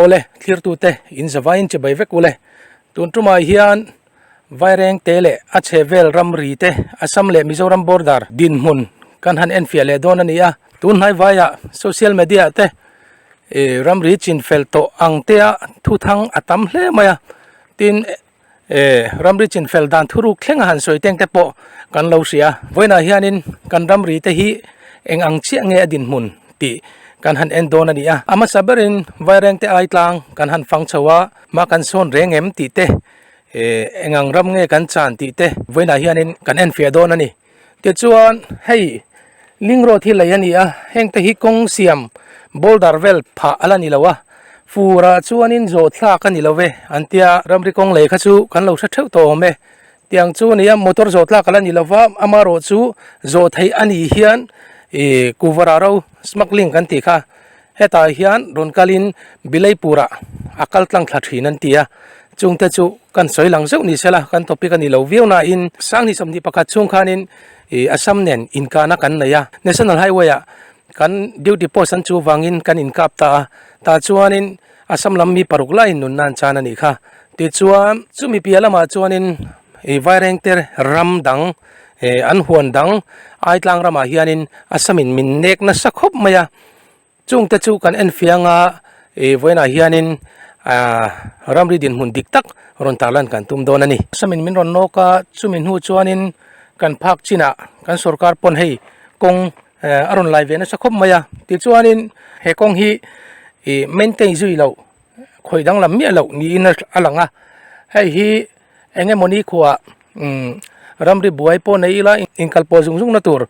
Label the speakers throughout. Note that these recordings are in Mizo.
Speaker 1: Awle, thlirtute in zavaiin che bai vek ule. Tun tumah hian Vairengte leh a chhehvel ramri te Assam leh Mizoram border dinhmun kan han enfiah leh dawn a ni a. Tun hnai vaiah social media te ramri chinfel tawh ang tea thuthang a tam hle mai a. Tin, ramri chinfel dan thuruk thleng a han sawi teng te pawh kan lo hria. Vawiinah hianin kan ramri te hi eng ang chiah nge a dinhmun tih kan han en dawn a ni a. A hmasa berin Vairengte Aitlang kan han fang chho a, hma kan sawn reng em tih te Eng ang ram nge kan chan tih te vawiinah hianin kan enfiah dawn a ni. Tichuan hei ling road hi lei a ni a, heng te hi kawng siam boulder vel phah a la ni lo a, furah chuanin zawh thlak a ni lo ve an tia, ramri kawng lei kha chu kan lo hre theuh tawh awm e. Tiang chu a ni a, motor zawh tlak a la ni lo va, amaherawhchu zawh theih a nih hian ih kuvarah ro smuggling kan tih kha Hetah hian rawn kalin Bilaipurah a kal tlang thla thin an ti a, chungte chu kan sawi lang zeuh ni sela kan topic a ni lo viau nain Sanghnih 21 chhung khanin ih Assam nen inkahna kan nei a, National Highway ah kan duty post an chu vangin kan inkap ta a, tah chuanin Assam lam mi paruk laiin nunna an chan a nih kha. Tichuan chumi piah lamah chuanin ih Vairengte ram dang ih an huan dang Aitlang ramah hianin Assam in min nek nasa khawp mai a. Chungte chu kan en fiang a, ih vawiinah hianin ah ramri dinhmun dik tak rawn tarlan kan tum dawn a ni. Samin min rawn nawk a, chumi hnu chuanin kan phak chinah kan sorkar pawn hei kawng a rawn lai ve nasa khawp mai a, tichuanin he kawng hi ih maintain zui loh khawih danglam miah loh niin a lang a, hei hi eng emawni khuah umm ramri buai pawh nei ila inkalpawh zung zung na tur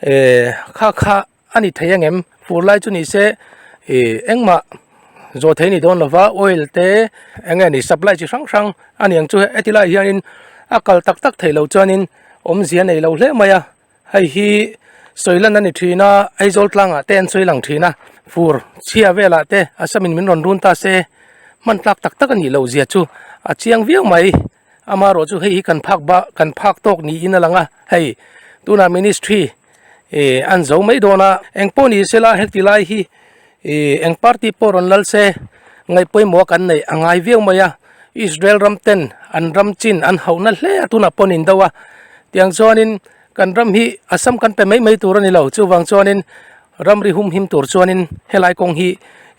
Speaker 1: eh kha kha. A ni thei angem? Fur lai chu ni se ih engmah zawh thei ni dawn lova oil te eng nge ni supply chi hrang hrang a ni ang chu heti lai hianin a kal tak tak theih loh chuanin awmzia nei lo hle mai a, hei hi sawi lan a ni thin a Aizawl tlangah te an sawi lang thin a fur chhia velah te Assam in min rawn run ta se hman tlak tak tak a nih loh zia chu a chiang viau mai amaherawh chu hei hi kan phak ba kan phak tawk niin a lang a hei tunah ministry. Ih an zo mai dawn a eng pawh ni sela heti lai hi ih eng party pawh rawn lal se ngaih pawimawh kan neih a ngai viau mai a Israel ram ten an ram chin an hauh na hle a tunah pawh an in do a tiang chuanin kan ram hi Assam kan pe mai mai tur a ni lo chuvang chuanin ramri humhim tur chuanin helai kawng hi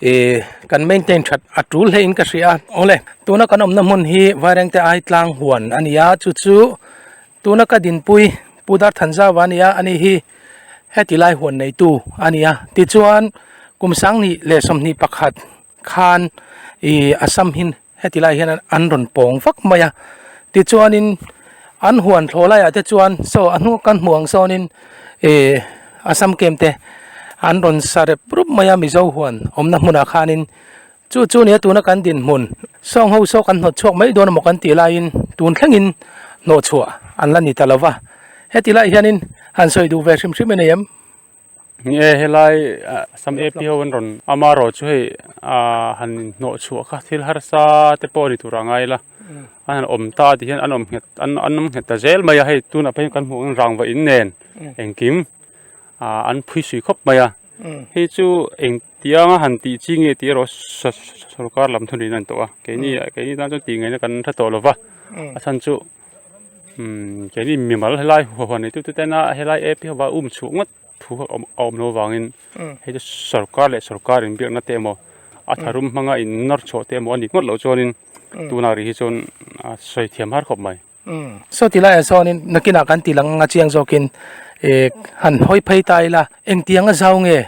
Speaker 1: ih kan maintain that a tul hle in ka hria a awle tuna kan awmna hmun hi Vairengte Aitlang huan a ni a chu chu. Tuna ka dinpui Pu Darthanzauva a ni a, ani hi heti lai huan neitu a ni a. Tichuan kum 2021 khan ih Assam hin heti lai hian an rawn pawng vak mai a. Tichuanin an huan thlawh laiah te chuan saw a hnung kan hmuh ang sawnin ih Assam camp te an rawn sa rep rup mai a Mizo huan awmna hmunah khanin Chu chu nia tuna kan dinhmun sawng ho saw kan hnawt chhuak mai dawn emaw kan tih laiin tun thlengin hnawh chhuah an la ni ta lo va. Heti lai hianin han sawi duh ve hrim hrim i nei em?
Speaker 2: Ni e, helai Assam AP ho an rawn ama rawh chu hei han hnawh chhuah kha thil harsa te pawh a ni tur a ngai la. An han awm ta ti hian an awm nghet an awm nghet ta zel mai a, hei tunah phei kan hmuh ang rangva in nen engkim an phui sui khawp mai a. Hei chu eng tianga han tih chi nge tih erawh sorkar lam thunin an tawh a keini keini tan chuan tih ngaihna kan hre tawh lo va a chhan chu umm keini mimal helai huan nei tute tena helai app hi va um chhuah ngawt thu a awm loh avangin hei chu sorkar leh sorkar inbiakna te emaw a tharum hmanga in nawr chhuah te emaw a nih ngawt loh chuanin tunah rih hi chuan a sawi thiam har khawp mai.
Speaker 1: Saw ti laiah sawnin nakinah kan tih lang anga chiang zawkin eh han hawi phei ta ila engtiang a zau nge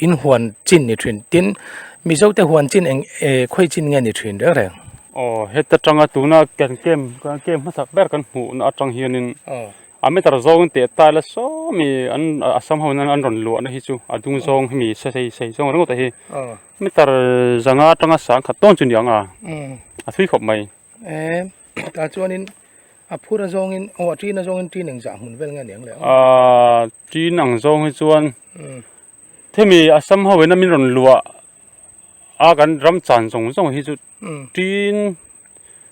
Speaker 1: in huan chin ni thin tin Mizo te huan chin eng eh khawi chin nge ni thin reng reng.
Speaker 2: Aw heta tanga tuna kan camp kan camp hmasak ber kan hmuhna atang hianin a meter zawngin teh ta ila saw mi an Assam ho hian an rawn luahna hi chu a dung zawng hi mi sei sei zawng ringawt a hi meter zanga atanga sang khat tawn chu ni ang a a thui khawp mai.
Speaker 1: Eh tah chuanin a phur a zawngin aw a ṭin a zawngin ṭin eng zah hmun vel nge aniang le aw.
Speaker 2: Aaa ṭin ang zawng hi chuan hemi Assam ho ina min rawn luah a kan ram chan zawng zawng hi chu ṭin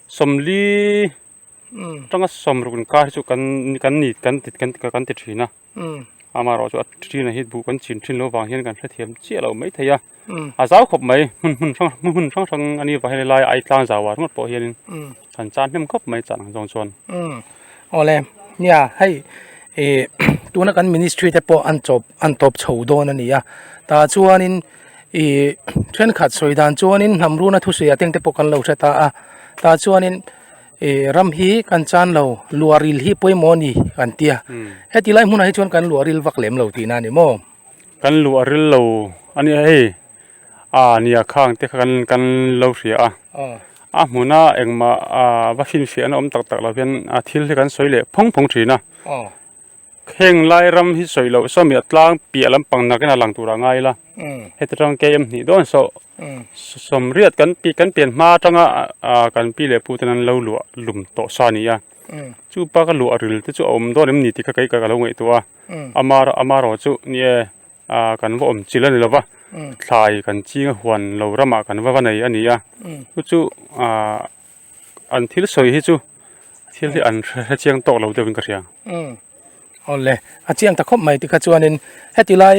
Speaker 2: 40 tanga 60 inkar hi chu kan kan ni kan ti kan ti ṭhin a. Amaherawhchu a ṭin a hi buh kan chin ṭhin lo vang hian kan hrethiam chiah lo maithei a. A zau khawp mai, hmun hmun hrang hmun hmun hrang hrang a nih vang hian helai ai tlang zau ah ringawt pawh hianin kan chan hnem khawp mai chan ang zawng chuan.
Speaker 1: Awle, nia hei ih tuna kan ministry te pawh an chawp an tawp chho dawn a ni a, tah chuanin ih thenkhat sawi dan chuanin hnam runa thusawi ah teng te pawh kan lo hre ta a, tah chuanin ih ram hi kan chan lo luahril hi pawimawh a ni kan tia, heti lai hmunah hi chuan kan luahril vak lem lo tihna a ni maw?
Speaker 2: Kan luh a ril lo a nia hei ah nia khang te kha kan kan lo hria a a hmuna engmah ah va finfiah na awm tak tak lo hian a thil hi kan sawi leh phawng phawng thin a heng lai ram hi sawi loh sawmi a tlang piah lampang nakin a lang tur a ngai ila heti tang km hnih dawn saw sawmriat kan pi kan pian hma atanga ah kan pi leh pu ten an lo luah lum tawh sa a ni a chu pa ka luah ril te chu a awm dawn em ni tih kha kei ka lo ngaihtuah a. Amar amarawh chu ni e ah kan va awm chilh a ni lova thlai kan ching a huan lo ramah kan va va nei a ni a chu chu ah an thil sawi hi chu thil hi an hre chiang tawk lo deuhin ka hria.
Speaker 1: Awle a chiang ta khawp mai tikha chuanin heti lai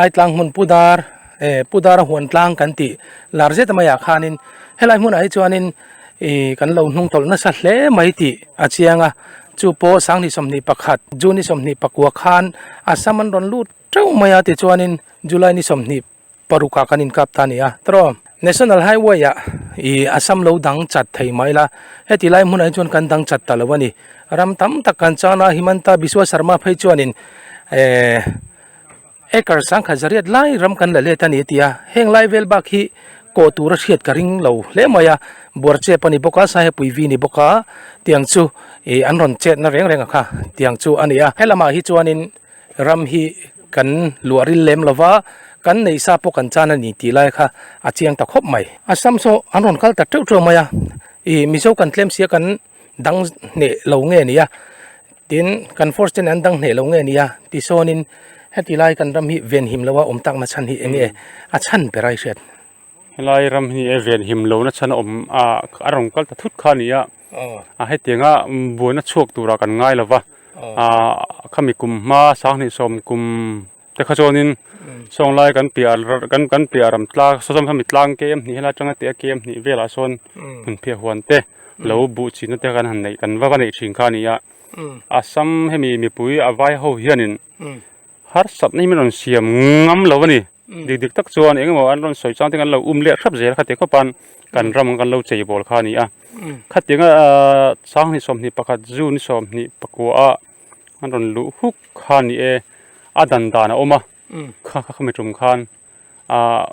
Speaker 1: Aitlang hmun Pu Dar eh Pu Dara huan tlang kan tih lar zet maiah khanin helai hmunah hi chuanin ih kan lo hnung tawlh nasa hle mai tih a chiang a. Chu pawh Sanghnih 21, June ni 24 khan Assam an rawn lut teuh mai a tichuanin July ni 26 ah kan inkap ta a ni a. Tawh National Highway ah ih Assam lo dang chat thei mai la, heti lai hmunah hi chuan kan dang chat ta lo a ni. Ram tam tak kan chan a, Himanta Biswa Sarma phei chuanin eh Acre sangkhat zariat lai ram kan la let a ni a ti a, heng lai vel bak hi kawh tura hriat ka ring lo hle mai a, buarchep a ni bawk a, sahepui vi ni bawk a, tiang chu ih an rawn chetna reng reng a kha tiang chu a ni a. Helamah hi chuanin ram hi kan luah ril lem lo va, kan neih sa pawh kan chan a ni tih lai kha a chiang ta khawp mai. Assam saw an rawn kal ta teuh teuh mai a, ih Mizo kan tlem sia kan dang hneh lo nge ni a tin kan force ten an dang hneh lo nge ni a tisawnin heti lai kan ram hi venhim lo a awm takna chhan hi eng nge a chhan ber a i hriat.
Speaker 2: Helai ram hi e venhim lo na chhan a awm a a rawn kal ta thut kha a ni a a hetianga buaina chhuak turah kan ngai lo va a khami kum hma sanghnih sawm kum te kha chuanin sawn lai kan piah kan kan piah ram tlang saw sawn khami tlang kem hnih helai atanga tih a kem hnih velah sawn hmun phiah huan te lo buh chinna te kan han neih kan va va neih thin kha a ni a Assam hemi mipui a vai ho hianin harsatna hi min rawn siam ngam lo a ni dik dik tak chuan eng emaw an rawn sawi chang te kan lo um leh hrep zel kha ti khawp an kan ram kan lo chei bawl kha a ni a khatianga sanghnih 21 June 24 ah an rawn luh huk kha ni e a dan dan a awm a kha kha khami tum khan ah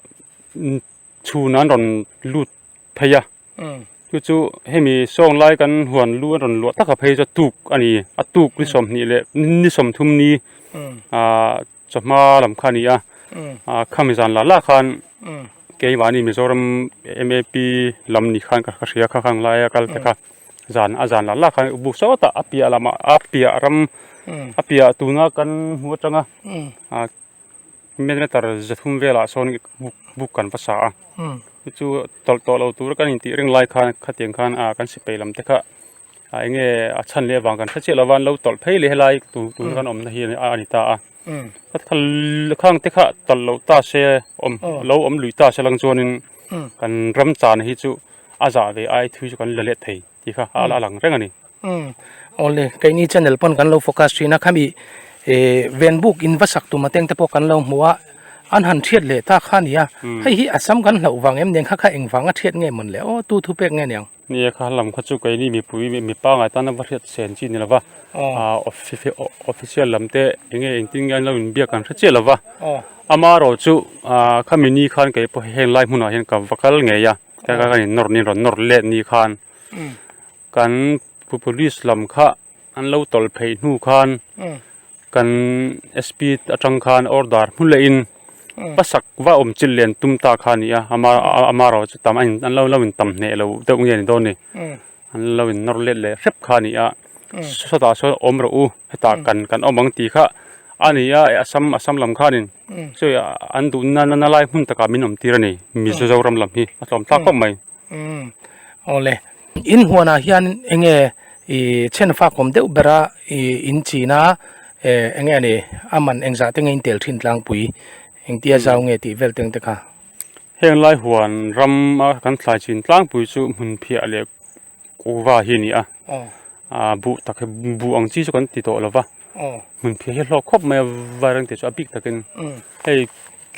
Speaker 2: chhun an rawn lut phei a chu chu hemi sawng lai kan huan lu an rawn luah tak a phei chu a tuk a ni a tuk ni 20 leh ni 30 ni ah chawhma lam kha a ni a ah khami zan lah lah khan keimahni Mizoram M_A_P lam ni khan ka hria kha khang laia kal te kha. Zan a zan lah lah khan buk sawtah a piah lamah a piah ram a piah tuna kan hmu atanga ah meter zathum velah sawn buk buk kan va sa a chu chu tawlh tawh lo tura kan intih reng lai khan khatiang khan ah kan sipai lam te kha ah eng nge a chhan leh avang kan hre chiah lova an lo tawlh phei leh helai tu tuna kan awmna hi a ni ta a khang te kha tawlh loh ta se awm lo awm lui ta se lang chuanin kan ram chan hi chu. a zah ve ai thui chu kan la let thei tih kha a lang reng a ni.
Speaker 1: Umm awle keini channel pawn kan lo focus thin a khami eh venbuk in va sak tum ateng te pawh kan lo hmu a an han thiat leh ta kha nia hei hi Assam kan hlauh vang em nen kha kha engvang a thiat nge mawn le aw tu thu pek nge niang.
Speaker 2: Ni e kha lam kha chu keini mipui mipa ngai tan a va hriat sen chi ni lova ah official lam te enge engtin nge an lo inbiak kan hre chiah lova amarawh chu ah khami ni khan kei pawh heng lai hmunah hian ka va kal ngei a. Ka ka kan in nawr ni rawn nawr let ni khan kan police lam kha an lo tawlh phei hnu khan kan SP atang khan order hmu leh in pasak va awm chilh len tum ta kha a ni a ama amarawh chu tam a in an lo lo in tam hneh lo deuh nge ni dawn ni an lo in nawr let leh hrep kha a ni a sawtah sawn awm rawh u hetah kan kan awm ang tih kha a ni a Assam Assam lam khanin Chu an duhna na lai hmun takah min awm tir a ni, Mizoram lam hi a tlawm thlak khawp mai.
Speaker 1: Umm awle, in huanah hian enge i chhenfak awm deuh bera i in chin a, eh eng nge a ni a man engzah te nge in tel thin tlangpui engtia zau nge tih vel teng te kha.
Speaker 2: Heng lai huan ram a kan thlai chin tlangpui chu hmun phiah leh kuhva hi a ni a ah buh tak hi buh ang chi chu kan ti tawh lo va hmun phiah hi a hlawk khawp mai a vaireng te chu a bik takin hei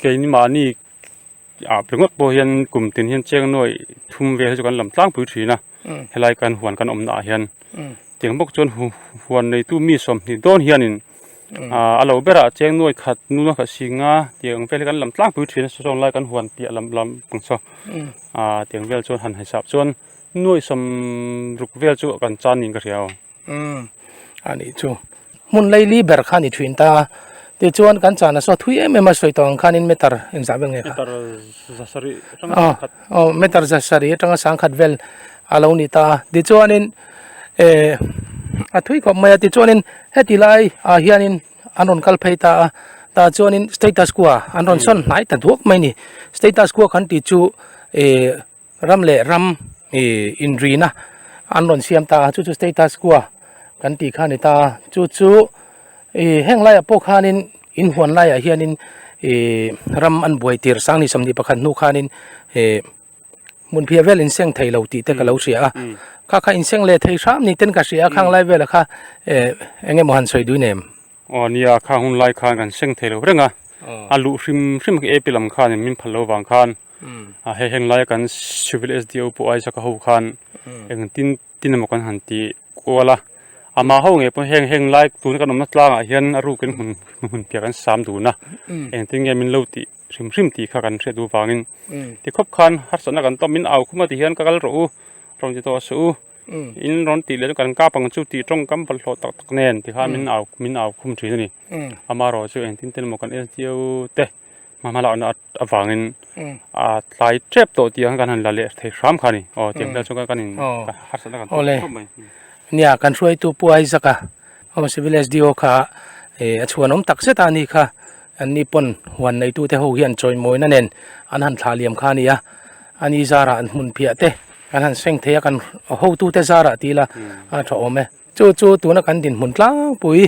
Speaker 2: keini mahni ah ringawt pawh hian kum tin hian cheng nuai thum vel hi chu kan lam tlangpui thin a helai kan huan kan awmna ah hian tiang bawk chuan huan neitu mi sawmhnih dawn hianin ah a lo berah cheng nuai khat nuna khat si nga tiang vel hi kan lam tlangpui thin a saw lai kan huan piah lam lam ang saw ah tiang vel chuan han hisap chuan nuai sawm ruk vel chu kan chan niin ka hria aw.
Speaker 1: Umm a nih chu hmun laili ber kha a ni thin ta a tichuan kan chana saw thui em em a sawi tawh ang khanin meter engzah vel nge kha
Speaker 2: meter za sarih atanga sangkhat
Speaker 1: aw meter za sarih atanga sangkhat vel a lo ni ta a tichuanin eh a thui khawp mai a tichuanin heti lai ah hianin an rawn kal phei ta a tah chuanin status quo an rawn sawn hnai ta duak mai a ni status quo kan tih chu eh Ram leh ram ih inrina an rawn siam ta a, chu chu status quo kan tih kha a ni ta a, chu chu ih heng laiah pawh khanin inhuan laiah hianin ih ram an buai tir sang ni 21 hnu khanin ih hmun phiah vel inseng thei lo tih te ka lo hria a, kha kha inseng leh thei hram ni ten ka hria a khang lai velah kha eh eng emaw han sawi dui nem.
Speaker 2: Aw nia khang hun lai khan kan seng thei lo reng a, a luh hrim hrim a ap lam khanin min phal lo vang khan a hei heng laia kan civil SDO pawh Isaac a ho khan eng tin tin emaw kan han ti kual a, amah ho ngei pawh heng heng lai tuna kan awmna tlangah hian a rukin hmun hmun piah kan sam dun a, engtin nge min lo tih hrim hrim tih kha kan hriat duh vangin tikhawp khan harsatna kan tawm min au khum a ti hian ka kal rawh u rawn ti tawh suh u. In rawn tih leh chu kan kap ang chu tih tawngkam bawlhhlawh tak tak nen tikhan min au min au khum thin a ni. Amaherawh chu engtin ten emaw kan SDO te hma hma lakna avangin a tlai tep tawh tih ang kan han la leh thei hram kha a ni. Aw tiang vel chu kan in harsatna kan tawk khawp mai.
Speaker 1: Nia kan hruaitu Pu Isaac a Home Civil SDO kha a chhuanawm tak zet a ni kha an ni pawn huan neitute ho hian chawimawina nen an han thlah liam kha a ni a. A ni zarah an hmun phiah te kan han seng thei a kan hotute zarah ti ila a tha awm e. Chu chu tuna kan dinhmun tlangpui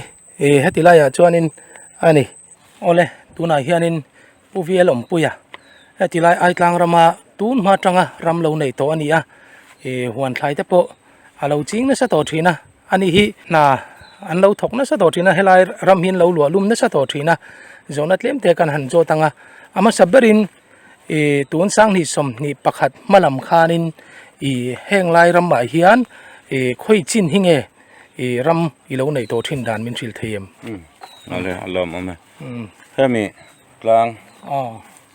Speaker 1: ih heti laiah chuanin a ni. Awle tunah hianin Pu Vial Awmpuia heti lai Aitlang rama tun hma atanga ram lo nei tawh a ni a ih huan thlai te pawh a lo ching nasa tawh thin a ani hi hna an lo thawk nasa tawh thin a helai ram hi an lo luah lum nasa tawh thin a zawhna tlem te kan han zawt ang a a hmasa berin Ih tun sanghnih 21 hma lam khanin ih heng lai ramah hian ih khawi chin hi nge ih ram i lo neih tawh thin dan min hrilh thei em?
Speaker 3: Umm ale a lawm awm e. Hemi tlang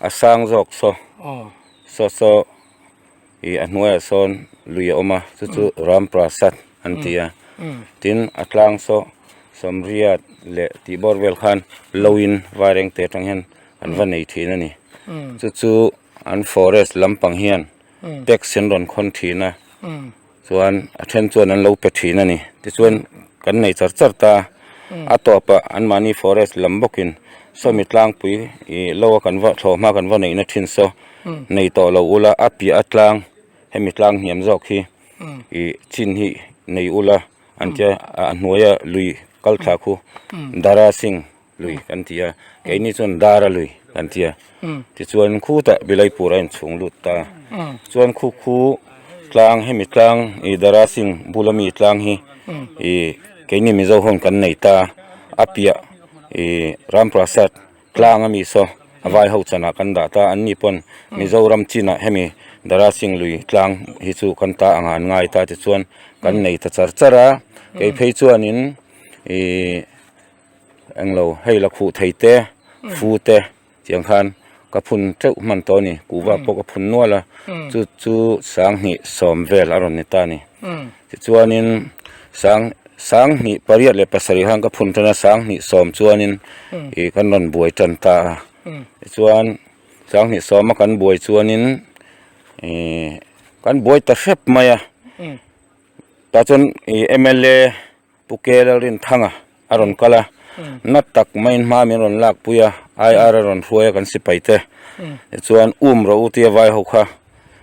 Speaker 3: a sang zawk saw saw saw ih a hnuaiah sawn lui a awm a chu chu Ramprasad an ti a tin a tlang saw sawmriat leh tih bawr vel khan lo in vairengte atang hian an va nei thin a ni chu chu an forest lampang hian tax an rawn khawn thin a chuan a then chuan an lo pe thin a ni tichuan kan nei char char ta a tawpah anmahni forest lam bawkin sawmi tlangpui ih lo a kan va thlawh hma kan va neihna thin saw nei tawh lo ula a piah a tlang hemi tlang hniam zawk hi ih chin hi nei ula an tia a hnuaia lui kal thla khu Dara Singh lui kan ti a keini chuan dara lui kan ti a tichuan khutah Bilaipur a inchhung lut ta chuan khu khu tlang hemi tlang ih Dara Singh bula mi tlang hi ih keini Mizo ho kan nei ta a piah ih Ramprasad tlang ami saw a vai ho chanah kan dah ta an ni pawn Mizoram chinah hemi Dara Singh lui tlang hi chu kan ta anga an ngai ta tichuan kan nei ta char char a kei phei chuanin ih. Englo hei la khuh thei te fu te tiang khan ka phun teuh hman tawh a ni kuhva pawh ka phun nual a chu chu sanghnih sawm vel a rawn ni ta a ni tichuanin sang sanghnih pariat leh pasarih khan ka phun tan a sanghnih sawm chuanin ih kan rawn buai tan ta a tichuan sanghnih sawma kan buai chuanin ih kan buai ta hrep mai a tah chuan ih M_L_A. Pu Ke Lalrinthanga a rawn kal a, na tak maiin hma min rawn lak pui a, IR a rawn hruai a kan sipai te. Tichuan um rawh u tia vai ho kha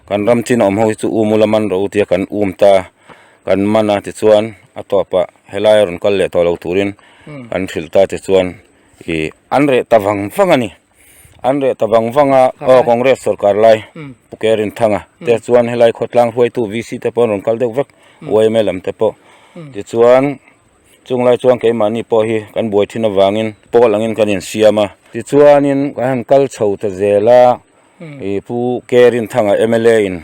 Speaker 3: kan ram chin a awm ho hi chu um ula man rawh u tia kan um ta. Kan man a tichuan a tawpah helai a rawn kal leh tawh lo turin an hrilh ta tichuan ih an reh ta vang vang a ni. An reh ta vang vang a, aw Congress sorkar lai Pu Kerinthanga te chuan helai khawtlang hruaitu VC te pawh an rawn kal deuh vek yma lam te pawh tichuan chung lai chuan keimahni pawh hi kan buai thin avangin pawl angin kan insiam a tichuanin kan han kal chho ta zel a ih Pu Kerinthanga mla in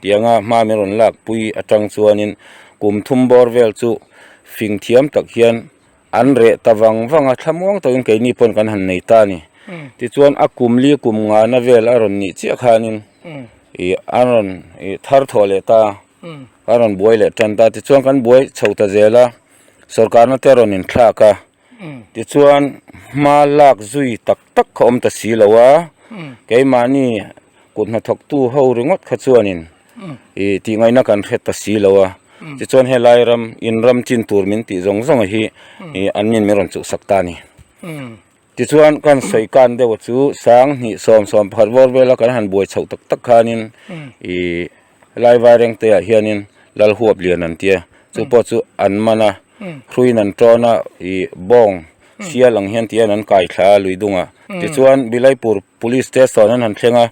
Speaker 3: tianga hma min rawn lak pui atang chuanin kum thum bawr vel chu fing thiam tak hian an reh ta vang vang a thlamuang takin keini pawn kan han nei ta a ni tichuan a kum li kum ngana vel a rawn nih chiah khanin ih an rawn ih thar thawh leh ta a rawn buai leh tan ta tichuan kan buai chho ta zel a sorkarna te a rawn inthlak a tichuan hma lak zui tak tak kha awm ta si lo a keimahni kut hnathawktu ho ringawt kha chuanin ih tih ngaihna kan hre ta si lo a tichuan helai ram in ram chin tur min tih zawng zawng hi ih an nin min rawn chuhsak ta a ni. Tichuan kan sawi kan deuh chu 20 11 bawr vela kan han buai chhoh tak tak khanin ih helai vairengte ah hianin lal huap lian an tia chu pawh chu an man a hruiin an tawn a ih bawng sial ang hian tihian an kai thla a lui dungah tichuan Bilaipur police station an han thleng a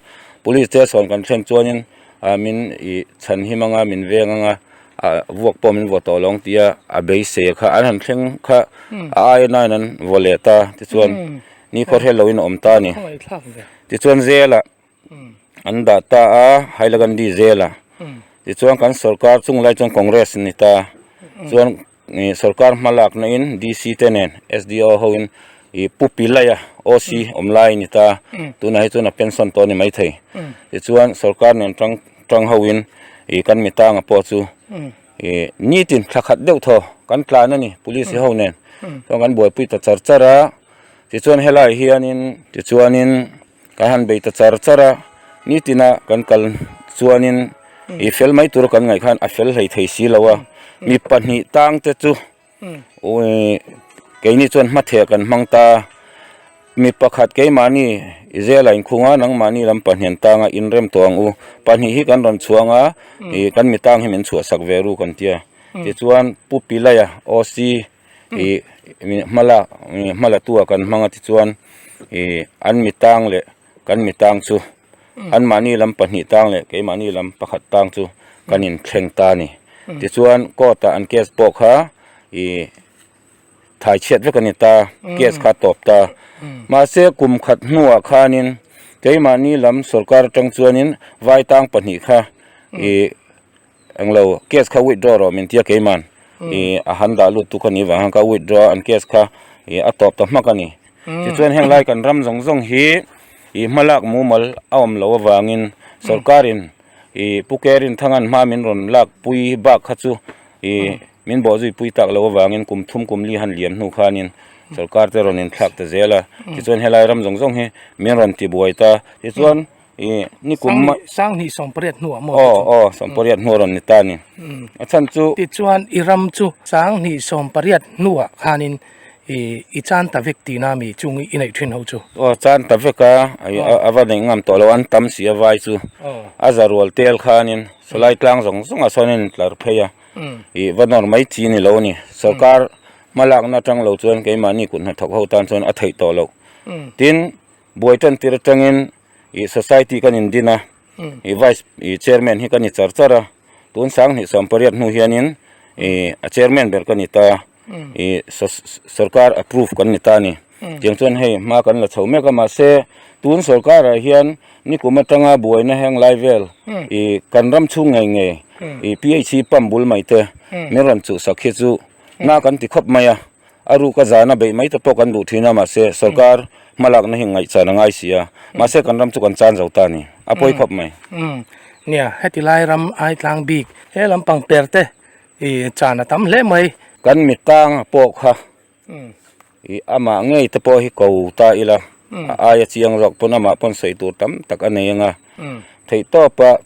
Speaker 3: police station kan thlen chuanin ah min ih chhan him anga min veng anga ah vuak pawh min vaw tawh lo ang tia a beisei kha an han thleng kha a aia nain an vaw leh ta tichuan ni khaw hriat loin a awm ta a ni tichuan zela an dah ta a Hailakandi zela tichuan kan sorkar chung lai chuan Congress a ni ta chuan ih sorkar hma lakna in D_C te nen S_D_O ho in ih pu Pilaia O_C awm lai a ni ta tunah hi chuan a pension tawh a ni maithei tichuan sorkar nen tang tang ho in ih kan mi tanga pawh chu ih nitin thla khat deuh thaw kan tlan a ni police ho nen chuan kan buaipui ta char char a tichuan helai hianin tichuanin kan han bei ta char char a nitina kan kal chuanin ih fel mai tur kan ngaih khan a fel hlei thei si lo a mi pahnih tang te chu. Ui keini chuan hmatheh kan hmang ta mi pakhat keimahni i zela inkhung a nangmahni lam pahnih an tang a inrem tawh ang u pahnih hi kan rawn chhuang a ih kan mi tang hi min chhuahsak ve ru kan tia tichuan Pu Pilaia OC ih hmala hmala tu ah kan hmang a tichuan ih an mi tang leh kan mi tang chu anmahni lam pahnih tang leh keimahni lam pakhat tang chu kan inthleng ta a ni tichuan court ah an case pawh kha ih thai chhiat vek a ni ta case kha a tawp ta mahse kum khat hnuah khanin keimahni lam sorkar atang chuanin vai tang pahnih kha ih Englo case kha withdraw rawh min tia keiman ih a han dah lut tu kha ni vang khan ka withdraw a an case kha ih a tawp ta hmak a ni. Tichuan heng lai kan ram zawng zawng hi ih hmalak mumal a awm loh avangin sorkarin ih Pu Kerin Thangan hma min rawn lak pui bak kha chu ih min bawh zui pui tak loh avangin kum thum kum li han liam hnu khanin sorkar te rawn inthlak ta zel a. Tichuan helai ram zawng zawng hi min rawn tibuai ta. Tichuan Ih ni kum mai.
Speaker 1: 28 hnuah maw?
Speaker 3: Aw aw 80 hnuah rawn ni ta a ni. A chhan chu.
Speaker 1: Tichuan i ram chu 28 hnuah khanin i i chan ta vek tihna mi chung i neih thin ho chu.
Speaker 3: Aw chan ta vek a, a va neih ngam tawh lo an tam si a vai chu. A za rual tel khanin sawlai tlang zawng zawngah sawn a intlar phei a. Ih va nawr mai chi ni lo a ni. Sorkar hmalakna atang lo chuan keimahni kut hnathawk ho tan chuan a theih tawh loh. Tin buai tan tir atangin Ih society kan in din a, ih vice ih chairman hi ka ni char char a, tun 2018 hnu hianin ih a chairman ber ka ni ta, ih sorkar approve kan ni ta a ni. Tiang chuan hei hma kan la chho mek a mahse tun sorkar ah hian nikum atanga buaina heng lai vel ih kan ram chhung ngei ngei ih PHC pump bul mai te min rawn chuhsak hi chu na kan ti khawp mai a. A ruk a zana beih mai te pawh kan duh thin a, mahse sorkar hmalakna hi ngaihchan a ngai si a, mahse kan ram chu kan chan zo ta a ni, a pawi khawp mai.
Speaker 1: Umm nia, heti lai ram ai tlang bik he lampang per te i chan a tam hle mai.
Speaker 3: Kan mi tang pawh kha i amah ngei te pawh hi ko ta ila, a aia chiang zawk pawn amah pawn sawi tur tam tak a nei anga, theihtawpa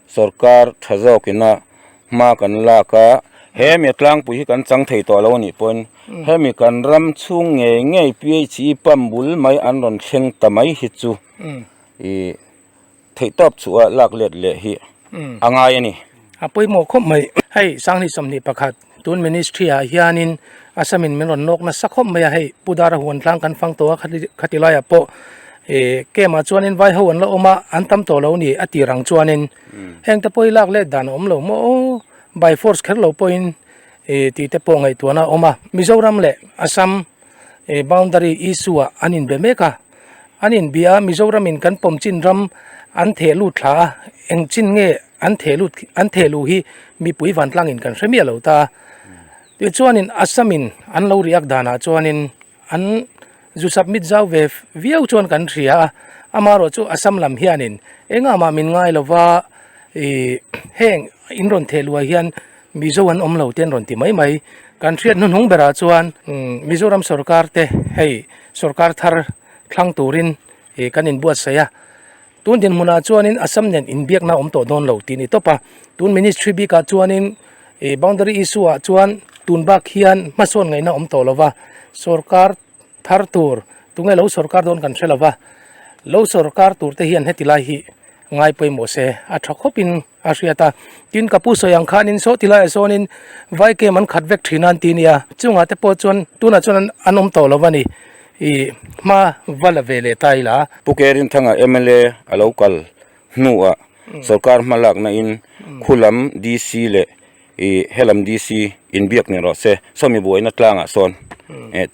Speaker 3: Sorkar tha zawkina hma kan lak a, he mi tlangpui hi kan chang thei tawh lo a nih pawhin hemi kan ram chhung ngei ngei PHE pump bul mai an rawn thleng ta mai hi chu ih theihtawp chhuah lak let leh hi a ngai a ni.
Speaker 1: A pawimawh khawp mai. Hei Sanghnih 21 tun ministry ah hianin Assam in min rawn nawk nasa khawp mai a, hei Pu Dara huan tlang kan fang tawh a khati laiah pawh ih camp ah chuanin vai ho an la awm a, an tam tawh lo a ni a tir ang chuanin heng te pawh hi lak let dan a awm lo maw aw by force kher lo pawhin ih tih te pawh ngaihtuahna a awm a. Mizoram leh Assam ih boundary issue ah an inbe mek a, an inbia a Mizoram in kan pawm chin ram an theh lut thla a, eng chin nge an theh lut an theh luh hi mipui vantlangin kan hre miah lo ta. Tichuanin Assam-in an lo riak danah chuanin an zu submit zau ve viau chuan kan hria a, amaherawh chu Assam lam hianin engah mah min ngai lova ih heng in rawn theh luah hian Mizo an awm lo te an rawn ti mai mai. Kan hriat hnuhnung berah chuan Mizoram sorkar te hei sorkar thar thlang turin ih kan inbuatsaih a. Tun dinhmunah chuanin Assam nen inbiakna a awm tawh dawn lo tih a ni tawp a. Tun ministry bikah chuanin ih boundary issue ah chuan tun bak hian hmasawn ngaihna a awm tawh lo va, sorkar thar tur tunge lo sorkar dawn kan hre lo va, lo sorkar tur te hian heti lai hi ngai pawimawh se a tha khawpin a hriat a. Tin ka pu sawi ang khanin saw ti laiah sawnin vai kem an khat vek thin a an ti nia, chungah te pawh chuan tunah chuan an awm tawh lo va ni. I hma va la ve leh ta ila.
Speaker 3: Pu Kerinthanga mla a lo kal hnuah sorkar hma lakna in khulam DC leh i helam DC inbiak ni rawh se, sawmi buaina tlangah sawn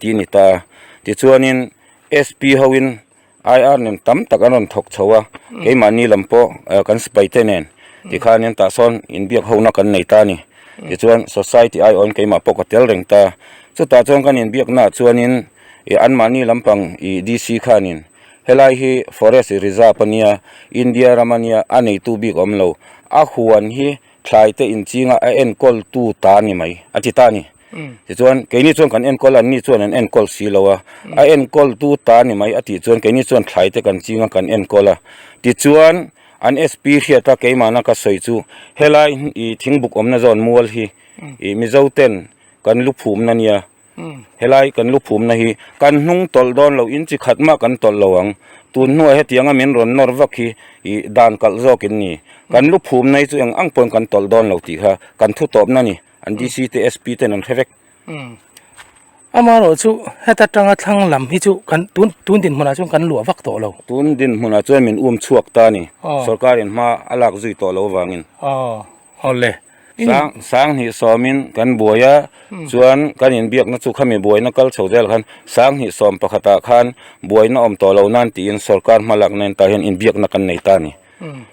Speaker 3: ti ni ta. Tichuanin SP hoin IR nen tam tak an rawn thawk chho a, keimahni lam pawh kan sipai te nen tikhanin tah sawn inbiak hona kan nei ta a ni. Tichuan society aiawhin keimah pawh ka tel reng ta. Chutah chuan kan inbiaknaah chuanin ih anmahni lampang ih DC khanin helai hi forest reserve a nia, India ram a nia, a neitu bik a awm lo. A huan hi thlai te inchinga a enkawltu ta a ni mai a ti ta a ni. Tichuan keini chuan kan enkawl a, anni chuan an enkawl si lo a, a enkawltu ta ni mai a tih chuan keini chuan thlai te kan ching a kan enkawl a. Tichuan an SP hriat a keimahna ka sawi chu helai ih thingbuk awmna zawn mual hi ih Mizo ten kan lu phumna nia, helai kan lu phumna hi kan hnung tawlh dawn lo in chi khat mah kan tawlh lo ang, tun hnuah hetianga min rawn nawr vak hi ih dan kalh zawkin ni, kan lu phumna hi chu eng ang pawhin kan tawlh dawn lo tih kha kan thu tawpna a ni. An DC te SP ten an hre vek.
Speaker 1: Amaherawh chu heta tanga thlang lam hi chu kan tun tun dinhmunah chuan kan luah vak tawh lo.
Speaker 3: Tun dinhmunah chuan min um chhuak ta a ni. Sorkar in hma a lak zui tawh lo avangin.
Speaker 1: Aw awle.
Speaker 3: Sang sanghnih sawmin kan buai a, chuan kan inbiakna chu khami buaina kal chho zel khan sanghnih sawm pakhatah khan buaina awm tawh lo nan tiin sorkar hma lakna in tah hian inbiakna kan nei ta a ni.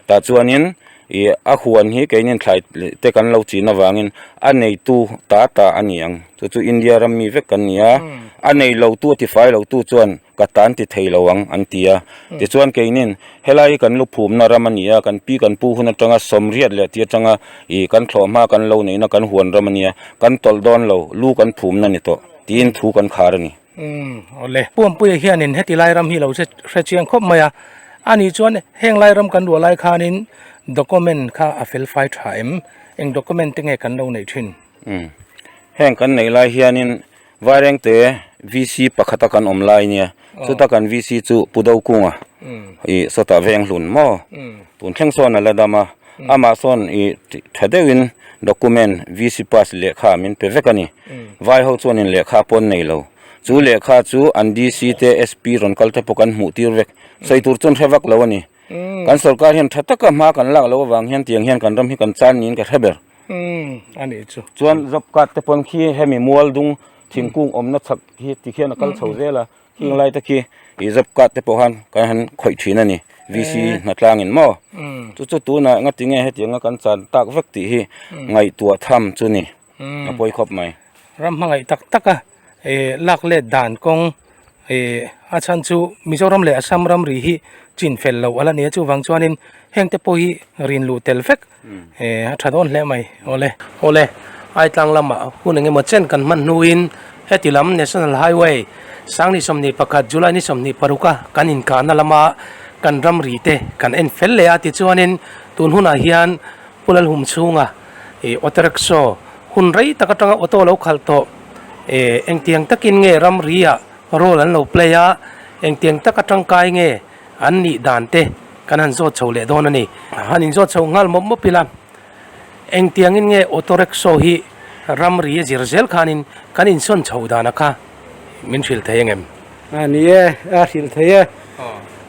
Speaker 3: Tah chuanin ih a huan hi keinin thlai te kan lo chin avangin a neitu ta ta a ni ang. Chu chu India ram mi vek kan ni a, a nei lo tu a tifai lo tu chuan ka tan ti thei lo ang an ti a. Tichuan keinin helai hi kan lu phumna ram a ni a, kan pi kan pu hun atanga sawmriat leh ti atanga ih kan thlawhhma kan lo neihna kan huan ram a nia, kan tawlh dawn lo, lu kan phumna ni tawh tiin thu kan khar a ni.
Speaker 1: Umm awle. Puampuia hianin heti lai ram hi lo hre chiang khawp mai a, ani chuan heng lai ram kan ruah lai khanin document kha a fel fai tha em? Eng document te nge kan lo neih thin?
Speaker 3: Umm heng kan neih lai hianin Vairengte VC pakhata kan awm lai nia, chuta kan VC chu Pu Dokunga ih sawtah Venghlun maw? Tun thleng sawn a la dam a, amah sawn ih tha deuhin document VC pass lehkha min pe vek a ni. Vai ho chuanin lehkha pawn nei lo. Chu lehkha chu an DC te SP rawn kal te pawh kan hmuh tir vek. Sawi tur chuan hre vak lo a ni. Kan sorkar hian tha taka hma kan lak loh avang hian tiang hian kan ram hi kan chan niin ka hre ber. Chuan job card te pawn khi hemi mual dung thingkung awmna chhak hi tikhian a kal chho zel a. Khing lai te khi ih job card te pawh khan kan han khawih thin a ni VC hnatlangin maw chu chu tunah engati nge hetianga kan chan tak vek tih hi ngaihtuah tham chu ni a pawi khawp mai.
Speaker 1: Ram hmangaih tak tak a ih lak let dan kawng ih a chhan chu Mizoram leh Assam ramri hi chin fel loh a la ni a chuvang chuanin heng te pawh hi rin luh tel vek a tha dawn hle mai awle. Awle Aitlang lamah hun eng emaw chen kan hman hnuin heti lam National Highway Sangni 21 July ni 26 a kan inkahna lama kan ramri te kan en fel leh a tichuanin tun hunah hian Pu Lalhum chhunga ih auto rickshaw hun rei tak atanga auto lo khalh tawh ih engtiang takin nge ramri ah role an lo play a engtiang taka tangkai nge an nih dan te kan han zawt chho leh dawn a ni. Han inzawt chho nghal mawp mawp ila. Engtiangin nge auto rickshaw hi ramri a zir zel khanin kan insawn chho dana kha min hrilh thei angem?
Speaker 4: A ni e, a hrilh thei e.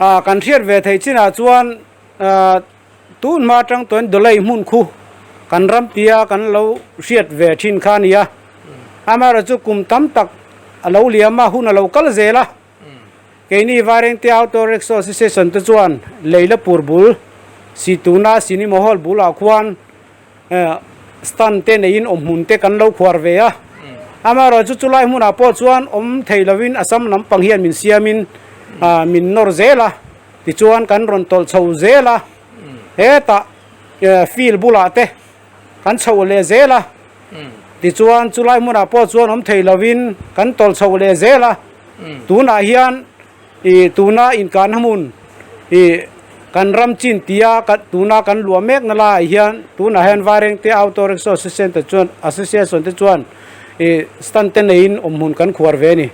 Speaker 4: A kan hriat ve theih chinah chuan tun hma atang tawhin Dawlei hmun khu kan ram tia kan lo hriat ve thin kha a ni a. Amaherawhchu kum tam tak a lo liam a, hun a lo kal zel a. Keini Vairengte Auto Rickshaw Association te chuan Leilapur bul si tuna Cinema Hall bulah khuan stand te neiin awmhmun te kan lo khuar ve a. Amaherawhchu chulai hmunah pawh chuan awm thei lovin Assam lampang hian min siamin min nawr zel a, tichuan kan rawn tawlh chho zel a, hetah field bulah te kan chhoh leh zel a, tichuan chulai hmunah pawh chuan awm thei lovin kan tawlh chhoh leh zel a, tunah hian ih tuna inkan hmun ih kan ram chin tia tuna kan luah mek na laiah hian tunah hian Vairengte Auto Rickshaw Association te chuan Association te chuan ih stand te neiin awm hmun kan khuar ve a ni.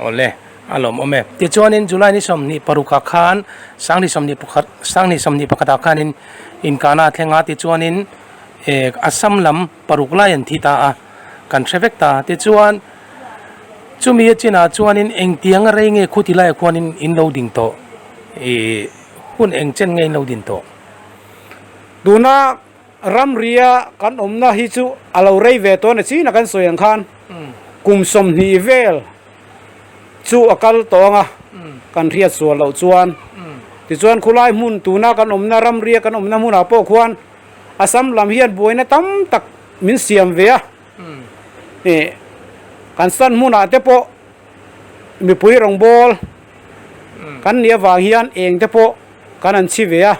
Speaker 1: Awle, a lawmawm e. Tichuanin July ni 26 ah khan Sangni 21 Sangni 21 ah khanin Inkana a thleng a, tichuanin eh Assam lam paruk lai an thi ta a, kan hre vek ta. Tichuan chumi a chinah chuanin engtianga rei nge khuti laiah khuanin in lo ding tawh? Ih hun eng chen nge in lo din tawh?
Speaker 4: Tuna ramria kan awmna hi chu a lo rei ve tawh a ni chin a kan sawi ang khan kum 20 vel chu a kal tawng a, kan hriat sual loh chuan. Tichuan khulai hmun tuna kan awmna ramria kan awmna hmunah pawh khuan Assam lam hian buaina tam tak min siam ve a. Ih kan stand hmunah te pawh mipui rawngbâwl kan nih avang hian eng te pawh kan an chhi ve a.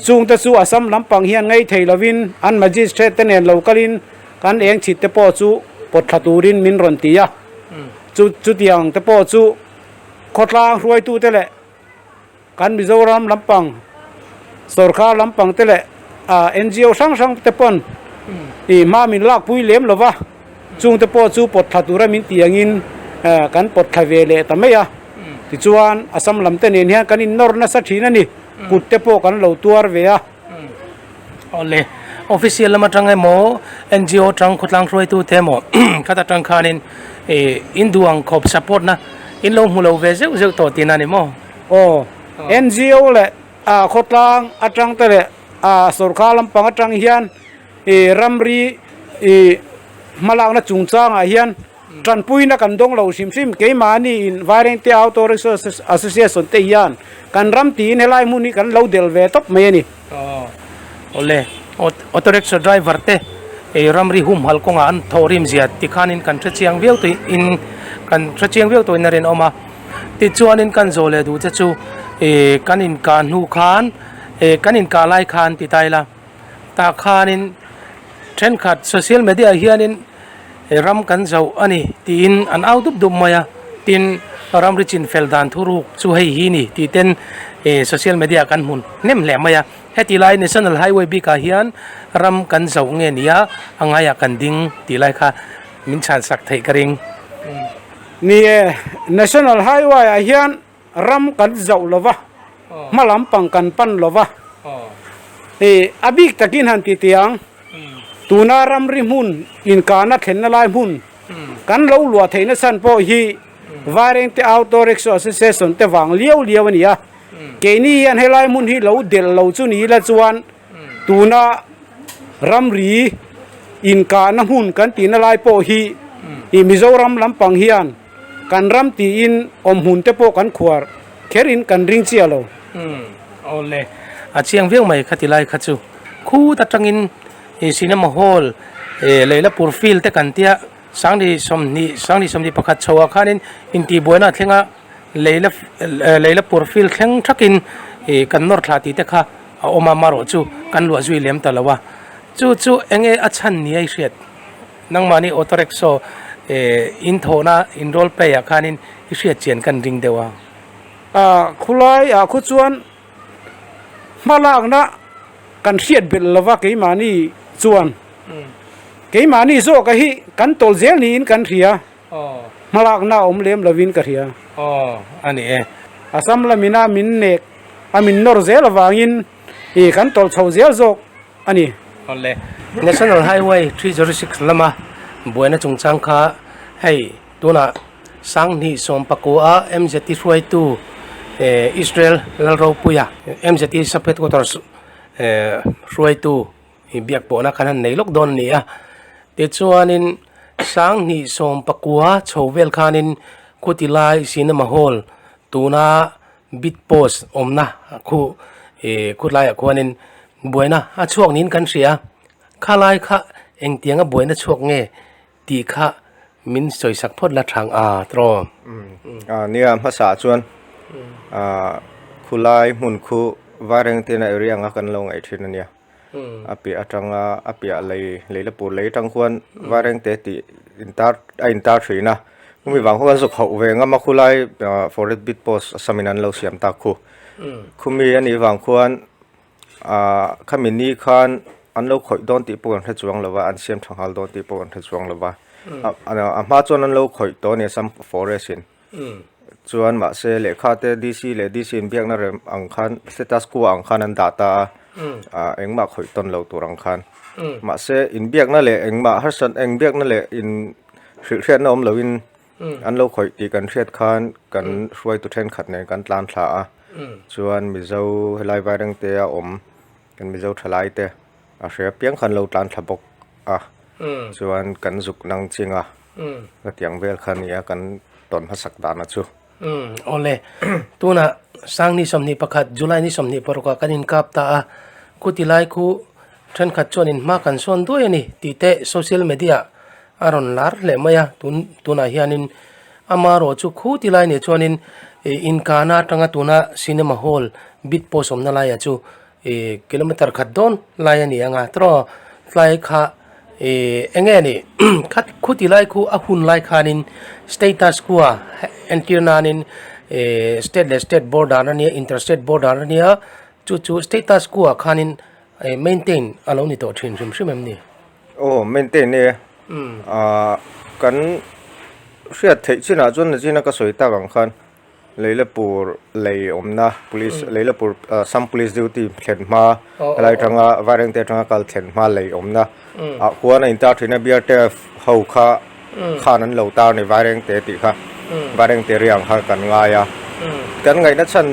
Speaker 4: Chungte chu Assam lampang hian ngei thei lovin an magistrate te nen lo kalin kan eng chhit te pawh chu pawt thla turin min rawn ti a. Chu chutiang te pawh chu khawtlang hruaitute leh kan Mizoram lampang sorkar lampang te leh NGO hrang hrang te pawn ih hma min lakpui lem lo va, chungte pawh chu pawt thla tura min ti angin kan pawt thla ve leh ta mai a. Tichuan Assam lam te nen hian kan innawr nasa thin a ni. Kut te pawh kan lo tuar ve a.
Speaker 1: Awle, official lam atang emaw NGO atang khawtlang hruaitu te emaw khat atang khanin ih in duh ang khawp support na in lo hmu lo ve zeuh zeuh tawh tihna a ni maw?
Speaker 4: Aw, NGO leh khawtlang atang te leh sorkar lampang atang hian ih ramri ih hmalakna chungchangah hian Tanpuina kan dawng lo hrim hrim. Keimahni in Vairengte Auto Rickshaw Association te hian kan ram tiin helai hmun hi kan lo del ve tawp mai a ni.
Speaker 1: Awle, auto rickshaw driver te ei ramri humhalh kawngah an thawhrim zia tikhanin kan hre chiang viau tawh in kan hre chiang viau tawhin a rinawm a. Tichuanin kan zawh leh duh te chu ih kan inkah hnu khan ih kan inkah lai khan ti ta ila tah khanin thenkhat social media ah hianin ram kan zoh a ni tiin an au dup dup mai a, tin ramri chin fel dan thuruk chu hei hi ni tih ten ih social media ah kan hmu hnem hle mai a, heti lai national highway bik ah hian ram kan zoh nge nia a ngaiah kan ding tih lai kha min chhan sak theih ka ring.
Speaker 4: Ni e, national highway ah hian ram kan zauh lo va, hma lampang kan pan lo va. Ih, a bik takin han ti tiang, tuna ramri hmun inkahna thlenna lai hmun kan lo luah theihna chhan pawh hi Vairengte Auto Rickshaw Association te vang liau liau a ni a. Keini hian helai hmun hi lo delh lo chu ni ila chuan tuna ramri inkahna hmun kan tihna lai pawh hi ih Mizoram lampang hian Kan ram tiin awm hmun te pawh kan khuar kher in kan ring chiah lo.
Speaker 1: Umm awle a chiang viau mai kha ti lai kha chu khut atangin ih cinema hall eh Leilapur field te kan tia Sangni 20 Sangni 21 chho ah khanin intihbuaina a thleng a Leila Leilapur field thleng thakin ih kan nawr thla tih te kha a awm a marawh chu kan luah zui lem ta lo a chu chu enge a chhan ni a i hriat. Nangmahni auto rickshaw in thawhna in role play ah khanin i hriat chian kan ring deuh a.
Speaker 4: A khulai ah khu chuan hmalakna kan hriat belh lova keimahni chuan keimahni zawk a hi kan tawlh zel niin kan hria hmalakna a awm lem lovin ka hria.
Speaker 1: Aw a ni e.
Speaker 4: Assam lamina min nek a min nawr zel avangin kan tawlh chho zel zawk a ni.
Speaker 1: Awle. National Highway 306 lama buaina chungchang kha hei tunah Sanghnih sawmpakua MZT hruaitu Israel Lalropuia MZT Sub Headquarters hruaitu biak pawhna khan han nei lawk dawn a ni a. Tichuanin Sanghnih sawmpakua chho vel khanin khuti lai cinema hall tuna bit post awmna khu ih khawtlaiah khuanin buaina a chhuak niin kan hria a khalai kha engtianga buaina chhuak nge tih kha min sawi sak phawt la thang a tawng.
Speaker 5: A nia hmasa chuan ah khulai hmun khu Vairengte na area anga kan lo ngaih thin a nia a piah atanga a piah lei lei la pur lei atang khuan Vairengte tih intar a intar thin a chumi vang khuan zuk hauh ve ngam a khulai ah forest beat post a samin an lo siam tak khu khumi anih vang khuan ah khami ni khan an lo khawih dawn tih pawh kan hre chuang lo va an siam tha nghal dawn tih pawh kan hre chuang lo va a hma chuan an lo khawih tawh a ni Assam forest in chuan mahse lehkha te D_C leh D_C inbiakna rem ang khan status quo ang khan an dah ta a ah engmah khawih tawn lo tur ang khan mahse inbiakna leh engmah harsat engbiakna leh in hrilhhriatna awm loin An lo khawih tih kan hriat khan kan hruaitu thenkhat nen kan tlan thla a, chuan Mizo helai Vairengte a awm kan Mizo thalai te a hre apiang khan lo tlan thla bawk a, chuan kan zuk nang ching a, hetiang vel kha nia kan tawn hmasak dan a chu.
Speaker 1: Awle, tunah Sangni 21 July ni 26 ah kan inkap ta a, khuti lai khu Thenkhat chuanin hma kan sawn duai a ni tih te social media a rawn lar hle mai a, tun tunah hianin amarawh chu khu ti lai nih chuanin ih inkana atanga tuna cinema hall bit post awmna laiah chu ih kilometer khat dawn lai a ni ang a tawh tlai kha ih eng nge ni khat khu ti lai khu a hun lai khanin status quo entir nanin ih state leh state border a nia inter state border a nia chu chu status quo ah khanin Maintain a lo ni tawh thin hrim hrim em ni?
Speaker 5: Aw, maintain e. Aaa kan hriat theih chinah chuan nachina ka sawi tak ang khan Leilapur lei awmna police Leilapur Assam police duty thlen hma helai atanga Vairengte atanga kal thlen hma lei awmna ah khuan a intar thin a BRTF ho kha khan an lo tar a ni Vairengte tih kha Vairengte riang kha kan ngai a kan ngaihna chhan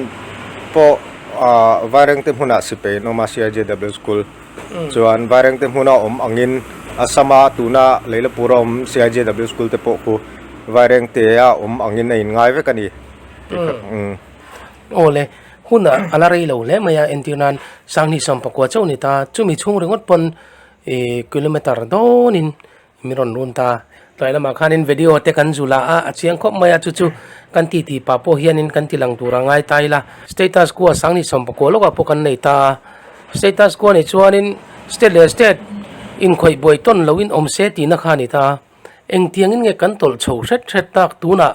Speaker 5: pawh ah Vairengte hmunah sipai an awm a CIJW school chuan Vairengte hmuna awm angin Assam a tuna Leilapur a awm CIJW school te pawh khu Vairengte a awm angin a inngai vek a ni tih kha umm.
Speaker 1: Aw le, hun a la rei lo hle mai a entir nan Sanghnih 14 chauh a ni ta chumi chhung ringawt pawn ih kilometer dawnin Min rawn run ta. Tlai lamah khanin video te kan zu la a, a chiang khawp mai a, chu chu kan ti ti pah pawh hianin kan ti lang tur a ngai ta ila. Status quo Sangni 11 lawkah pawh kan nei ta a, status quo nih chuanin state leh state inkhawih buai tawn loin awm se tihna kha a ni ta a. Engtiangin nge kan tawlh chho hret hret tak tunah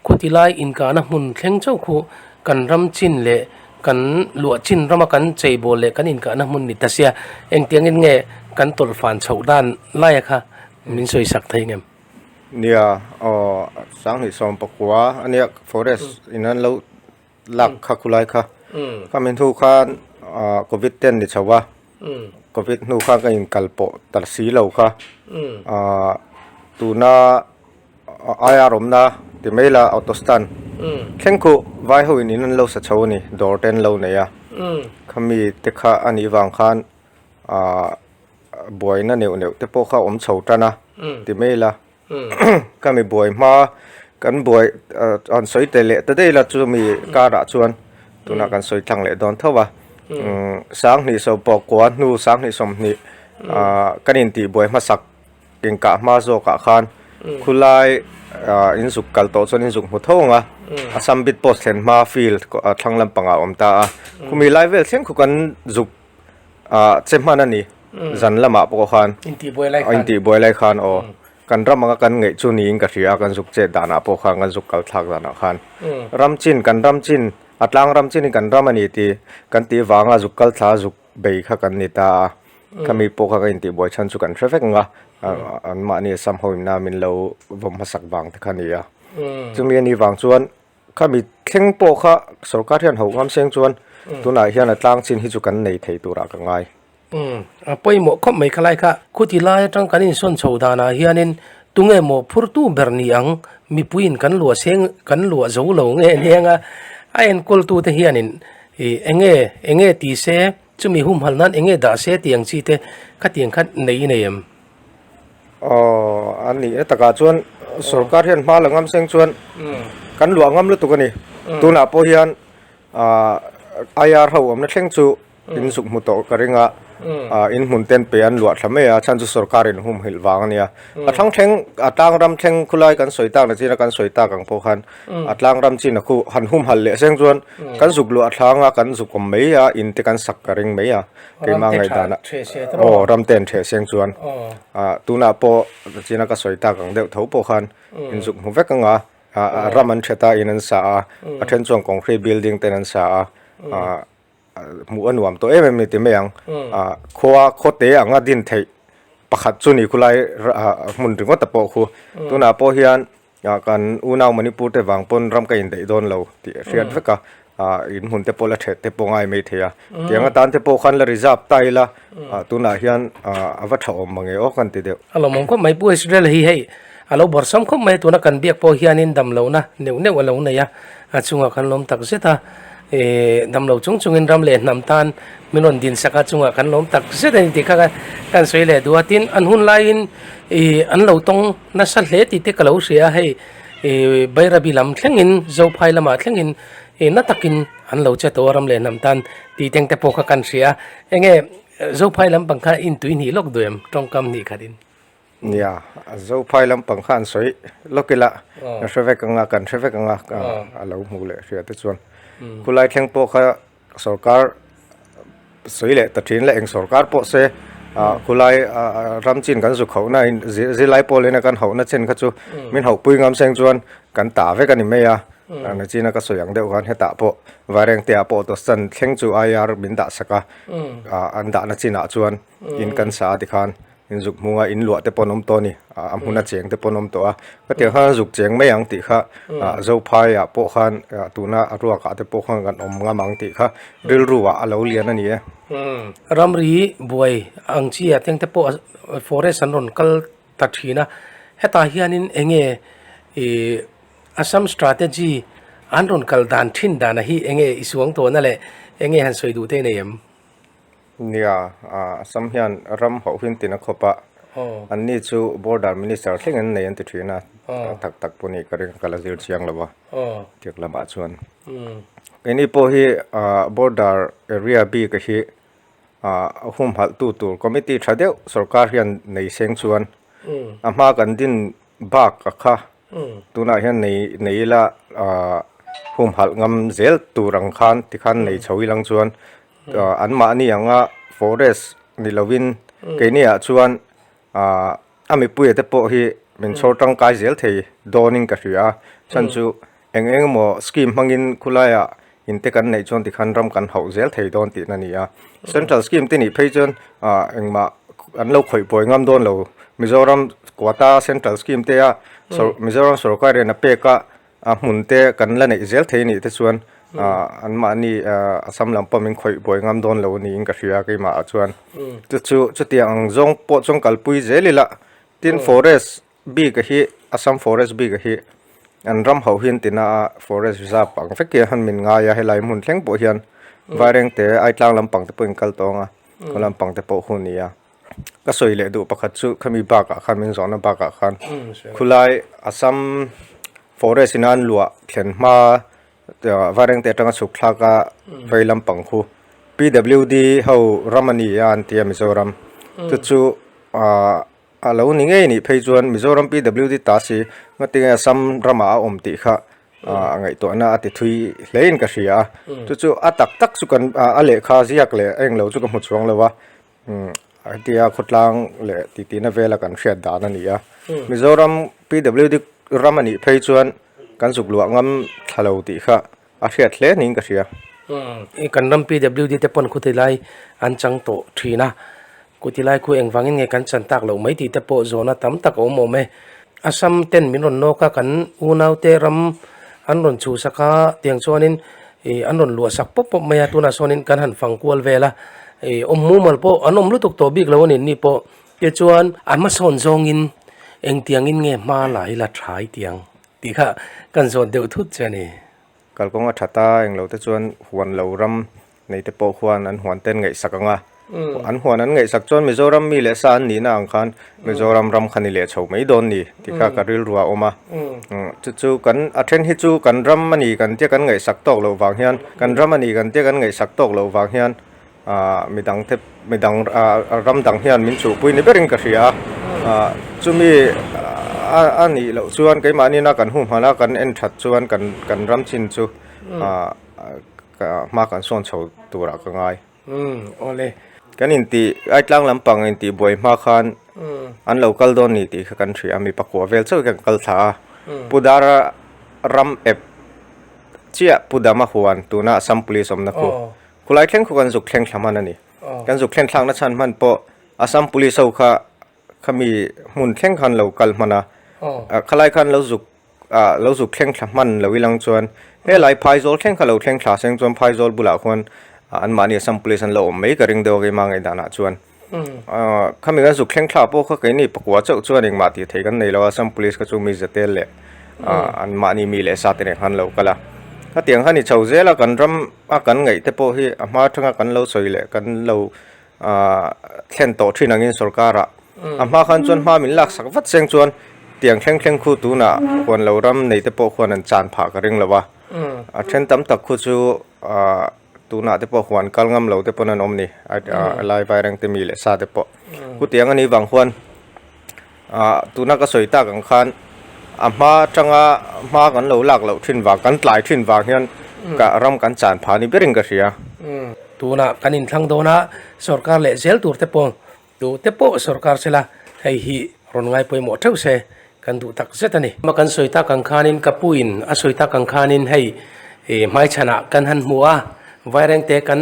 Speaker 1: khuti lai inkahna hmun thleng chauh khu kan ram chin leh kan luah chin rama kan cheibawl leh kan inkahna hmun ni ta sia engtiangin nge kan tawlh fan chhoh dan laia kha min sawi sak thei ngem?
Speaker 5: Nia, aw Sanghnih 11 a nia forest in an lo lak kha khulai kha khami hnu khan covid ten ni chho a covid hnu khan ka inkal pawh ta si lo kha tuna aia rawmna ti mai la auto stand thleng khuh vai ho in in an lo sa chho a ni dawr te an lo nei a khami te kha a nih vang khan ahh buaina neuh neuh te pawh kha a awm chho tan a ti mai la khami buai hma kan buai ah an sawi tel leh ta daih la chumi karah chuan tunah kan sawi thlang leh dawn tho a umm sanghnih 11 hnu sanghnih 20 ah kan intih buai hmasak. Inkah hma zawkah khan khulai in zuk kal tawh chuan in zuk hmu tho ang a, Assam bit post thlen hma field thlang lampangah a awm ta a, khumi lai vel thleng khu kan zuk che hman a ni zan lamah pawh khan intih buai lai khan aw kan ram anga kan ngeih chu niin ka hria a kan zuk chet danah pawh khan kan zuk kal thlak danah khan ram chin kan ram chin a tlang ram chin hi kan ram a ni tih kan tih vanga zuk kal thla zuk bei kha kan ni ta a. Khami pawh kha ka intih buai chhan chu kan hre vek ang a, an mahni Assam ho inna min lo vawm hmasak vang te kha a ni a. Chumi a nih vang chuan khami thleng pawh kha sorkar hian ho ngam seng chuan tunah hian a tlang chin hi chu kan nei thei turah ka ngai.
Speaker 1: Umm a pawimawh khawp mai khalai kha. Khuti lai atang kan insawn chho danah hianin tunge maw phurtu ber ni ang mipuiin kan luah seng kan luah zo lo nge aniang a, a enkawltute hianin ih enge enge ti se chumi humhal nan enge dah se tih ang chi te khatiang kha nei i nei em?
Speaker 5: Aw a nih na takah chuan sorkar hian hma la ngam seng chuan kan luah ngam lutuk a ni. Tunah pawh hian ah IR ho awmna thleng chu in zuk hmu tawh ka ring a ah in hmun ten pe an luah thla mai a chhan chu sorkar in humhilh vang a nia. A thlang thleng a tlang ram thleng khulai kan sawi tak na chin a kan sawi tak ang pawh khan a tlang ram chin a khu han humhalh leh seng chuan kan zuk luah thlang a kan zuk awm mai a in te kan sak ka ring mai a. Keimah ngaihdan ah aw ram te an theh seng chuan ah tunah pawh china ka sawi tak ang deuh tho pawh khan in zuk hmu vek anga ah ram an thet a in an sa a a then chuan concrete building ten an sa a ah hmuh a nuam tawh em em ni ti mai ang ah khua khaw te anga din theih pakhat chu ni khulai ah hmun ringawt a pawh khu tunah pawh hian Ah kan unau Manipur te vang pawn ram ka indaih dawn lo tih a hriat vek a, ah in hmun te pawh la thet te pawh ngai mai thei a. Tiang atan te pawh khan la reserve ta ila, ah tunah hian ah a va tha awm mange aw kan ti deuh.
Speaker 1: A lawmawm khawp mai Pu Israel hi hei a lo bawrhsam khawp mai a tuna kan biak pawh hianin damlohna neuh neuh a lo nei a, a chungah kan lawm tak zet a, eh damlo chung chungin ram leh hnam tan min rawn din sak a chungah kan lawm tak zet a ni tih kha kan sawi leh duh a, tin an hun laiin ih an lo tawng Nasa hle tih te ka lo hria a, hei ih Bairabi lam thlengin Zophai lamah thlengin ih na takin an lo che tawh a ram leh hnam tan tih teng te pawh kha kan hria a, enge Zophai lampang kha in tui hnih lawk duh em tawngkam hnih khat in?
Speaker 5: Nia, Zophai lampang kha an sawi lawk ila ka hre vek ang a, kan hre vek ang a, a lo hmuh leh hria te chuan khulai thleng pawh kha Sorkar sawi leh ta thin la eng sorkar pawh se ah khulai ah ram chin kan zuk hauhna in zirlai pawl ina kan hauhna chin kha chu min hauhpui ngam seng chuan kan ta vek a ni mai a nachina ka sawi ang deuh khan hetah pawh Vairengte ah pawh tawsan thleng chu IR min dah sak a ah an dahna chinah chuan in kan sa a tikhan In zuk hmunga in luah te pawh an awm tawh a ni, a hmuna cheng te pawh an awm tawh a, khatiang khan zuk cheng mai ang tih kha ah Zophai ah pawh khan tuna a ruak ah te pawh khan kan awm ngam ang tih kha rilru ah a lo lian a ni e.
Speaker 1: Ramri buai ang chi ah teng te pawh forest an rawn kal ta thin a, hetah hianin eng nge ih Assam strategy an rawn kal dan thin dan a hi eng nge i suang tawhna leh eng nge han sawi duh te nei em?
Speaker 5: Nia, Assam hian ram hauhin tin a khawp a, anni chu border minister thleng an nei an ti thin a, tak tak pawh nih ka ring ka la zir chiang lo a, tiang lamah chuan. Keini pawh hi border area bik hi a humhalh tu tur committee tha deuh sorkar hian nei seng chuan a hma kan din bak a kha tunah hian nei nei ila humhalh ngam zel tur ang khan tikhan nei chho ilang chuan An mahni anga forest ni lovin keini ah chuan ah a mipuia te pawh hi min chhawr tangkai zel thei dawnin ka hria a chhan chu eng eng emaw scheme hmangin khulaiah in te kan neih chuan tikhan ram kan hauh zel thei dawn tihna a ni a central scheme te nih phei chuan ah engmah an lo khawih buai ngam dawn lo Mizoram quota central scheme te a Mizoram sorkar in a pek a A hmun te kan la neih zel thei anih te chuan ah anmahni ah Assam lam pawh min khawih buai ngam dawn lo niin ka hria keimah ah chuan chu chu chutiang ang zawng pawh chuan kalpui zel ila tin forest bik a hi Assam forest bik a hi an ram ho hian tina a forest reserve ang vek hian min ngai a helai hmun thleng pawh hian Vairengte Aitlang lampang te pawh in kal tawng a khaw lampang te pawh hun a ni a. Ka sawi leh duh pakhat chu khami bakah khan min zawhna bakah khan khulai Assam forest in an luah thlen hma Vairengte atanga chhuk thlak a vei lampang khu PWD ho ram a ni a an ti a Mizoram chu chu ah a lo ni ngei nih phei chuan Mizoram PWD ta si ngatinge Assam ramah a awm tih kha ah ngaihtuahna a ti thui hle in ka hria a chu chu a tak tak chu kan a lehkha ziak leh englo chu ka hmu chuang lo a. Hetia khawtlang leh tihtina vela kan hriat dan a ni a, Mizoram PWD ram a nih phei chuan kan zuk luah ngam thla lo tih kha a hriat hle niin ka hria.
Speaker 1: Kan ram PWD te pawn khuti lai an chang tawh thin a, khuti lai khu engvangin nge kan chan tak loh mai tih te pawh zawhna tam tak a awm awm e. Assam ten min rawn nawk a, kan unaute ram an rawn chhuhsak a, tiang chuanin ih an rawn luahsak pawp pawp mai a, tunah sawnin kan han fang kual vel a. Ih awm mumal pawh an awm lutuk tawh bik lo a ni ni pawh tichuan a hmasawn zawngin engtiangin nge hma la ila tha i tiang tih kha kan zawt deuh thut che a ni.
Speaker 5: Kalkawng a that a englo te chuan huan lo ram nei te pawh khuan an huan te an ngaihsak ang a, an huan an ngaihsak chuan Mizoram mi leh sa an nihna ang khan Mizoram ram kha ni leh chho mai dawn ni tih kha ka rilru a awm a, chu chu kan a then hi chu kan ram a ni kan tia kan ngaihsak tawk loh vang hian kan ram a ni kan tia kan ngaihsak tawk loh vang hian ah midang te midang ah ram dang hian min chuhpui ni berin ka hria a, ah chumi a a nih loh chuan keimahni na kan humhman a kan en that chuan kan kan ram chin chu ah hma kan sawn chho turah ka ngai.
Speaker 1: Umm awle.
Speaker 5: Kan intih Aitlang lampang intih buai hma khan an lo kal dawn ni tih kha kan hria a, mi pakua vel chauh hi kan kal thla a. Pu Dara ram ep chiah Pu Dama huan tuna Assam Police awmna khu khulai thleng khu kan zuk thleng thla hman a ni. Kan zuk thlen thlakna chhan hman pawh Assam Police ho kha khami hmun thleng khan lo kal hman a, khalai khan lo zuk ah lo zuk thleng thla hman lo ilang chuan helai phaizawl thleng kha lo thleng thla seng chuan phaizawl bulah khuan anmahni Assam Police an lo awm mai ka ring deuh a keimah ngaihdanah chuan ah khami kan zuk thleng thla pawh kha keini pakua chauh chuan engmah tih theih kan nei lo a Assam Police kha chu mi zatel leh ah anmahni mi leh sa te nen khan lo kal a khatiang kha ni chho zel a kan ram a kan ngaih te pawh hi a hma atanga kan lo sawi leh kan lo ah thlen tawh thin angin sorkar ah a hma khan chuan hma min lak sak vat seng chuan tiang thleng thleng khu tunah huan lo ram nei te pawh khuan an chan phah ka ring lo a a then tam tak khu chu ah tunah te pawh huan kal ngam lo te pawn an awm ni a lai vai reng te mi leh sa te pawh khutiang a nih vang khuan ah tuna ka sawi tak ang khan a hma atanga hma kan lo lak loh thin vang kan tlai thin vang hian ka ram kan chan phah ni berin ka hria.
Speaker 1: Tunah kan inthlang dawn a, sorkar leh zel tur te pawh tu te pawh sorkar sela hei hi rawn ngai pawimawh theuh se kan duh tak zet a ni. Kan sawi tak ang khanin ka pu in a sawi tak ang khanin hei hmaichhanah kan han hmu a, Vairengte kan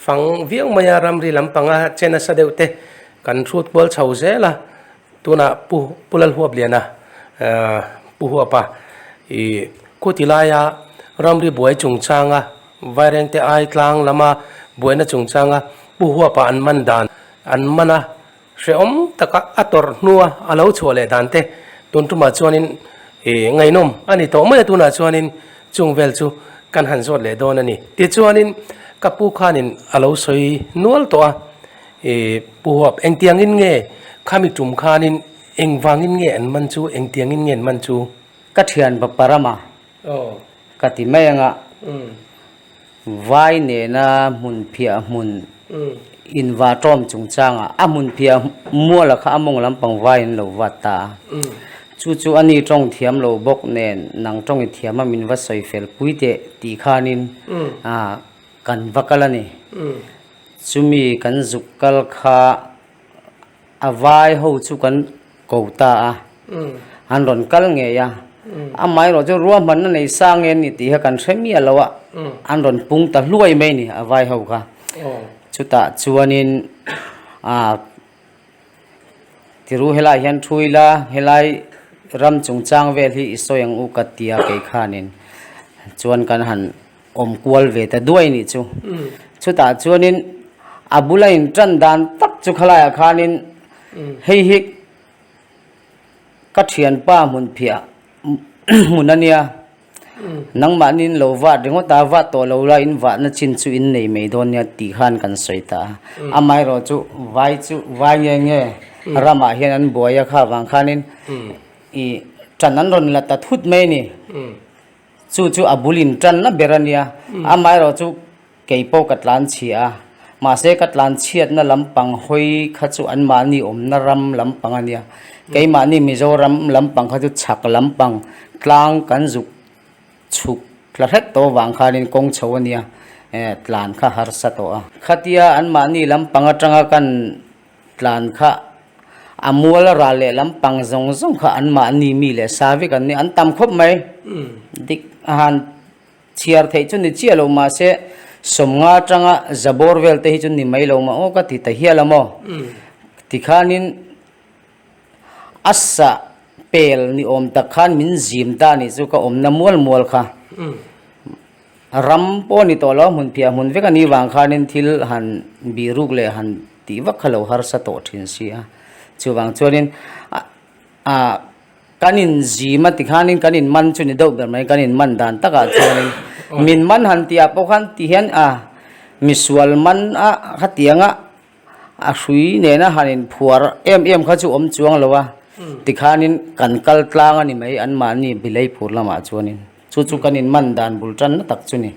Speaker 1: fang viau mai a, ramri lampanga che nasa deuh te Kan hrut kual chho zel a, tunah Pu Pu Lalhuapliana Pu Huapa i khuti laia ramri buai chungchanga Vairengte ai tlang lama buaina chungchanga Pu Huapa an man dan an man a, hrehawm taka a tawrh hnua a lo chhuah leh dan te tun tumah chuanin i ngaihnawm a ni tawh mai a, tunah chuanin chung vel chu kan han zawt leh dawn a ni. Tichuanin ka pu khanin a lo sawi nual tawh a. I Pu Huap, engtiangin nge khami tum khanin engvangin nge an man chu, engtiangin nge an man chu?
Speaker 6: Ka thian va parama ka ti mai anga vai nena hmun phiah hmun inva tawm chungchanga a hmun phiah muala kha a mawng lampang vai an lo vat ta a. Chu chu ani tawng thiam lo bawk nen nang tawng i thiam a min va sawi fel pui teh tih khanin kan va kal a ni. Chumi kan zuk kal kha a vai ho chu kan ko ta a, an rawn kal ngei a, amaherawh chu ruahmanna nei sang nge ni tih kha kan hre miah lo a, an rawn pung ta hluai mai ni a vai ho kha. Chutah chuanin ah Tiru helai hian thu ila helai ram chungchang vel hi i sawi ang u ka tia kei khanin chuan kan han awm kual ve ta duai nih chu. Chutah chuanin a bula in tan dan tak chu khalaiah khanin hei hi ka thianpa hmun phiah hmun a nia. Nangmahni in lo vat ringawt a, vat tawh lo la in vatna chin chu in nei mai dawn nia tih khan kan sawi ta a. Amaherawh chu vai chu vai nge nge ramah hian an buai a kha vang khanin ih tan an rawn la ta thut mai a ni. Chu chu a bul in tanna ber a nia. Amaherawh chu Kei pawh ka tlan chhia a, mahse ka tlan chhiatna lampang hawi kha chu anmahni awmna ram lampang a nia. Keimahni Mizoram lampang kha chu chhak lampang tlang kan zuk chhuk tla hret tawh avang khanin kawng chho a nia, eh tlan kha harsa tawh a. Khatia anmahni lampang atanga kan tlan kha a mual ral leh lampang zawng zawng kha anmahni mi leh sa vek an nia, an tam khawp mai. Dik a han. Chhiar theih chu ni chiah lo mahse sawmnga atanga zabawr vel te hi chu ni mai lo mah aw ka ti ta hial a maw? Tikhanin a sah pel ni awm tak khan min zim ta nih chu ka awmna mual mual kha. Ram pawh ni tawh lo, hmun phiah hmun vek a nih vang khanin thil han bihruk leh han tih vak kha lo harsa tawh thin si a. Chuvang chuanin ah kan inzim a tikhanin kan inman chu ni deuh ber mai, kan inman dan takah chuanin min man han tih ah pawh khan ti hian ah misual man a khatianga A hrui nena han inphuar em em kha chu awm chuang lo a, tikhanin kan kal tlang a ni mai anmahni Bileipur lamah chuanin chu chu kan inman dan bul tanna tak chu ni.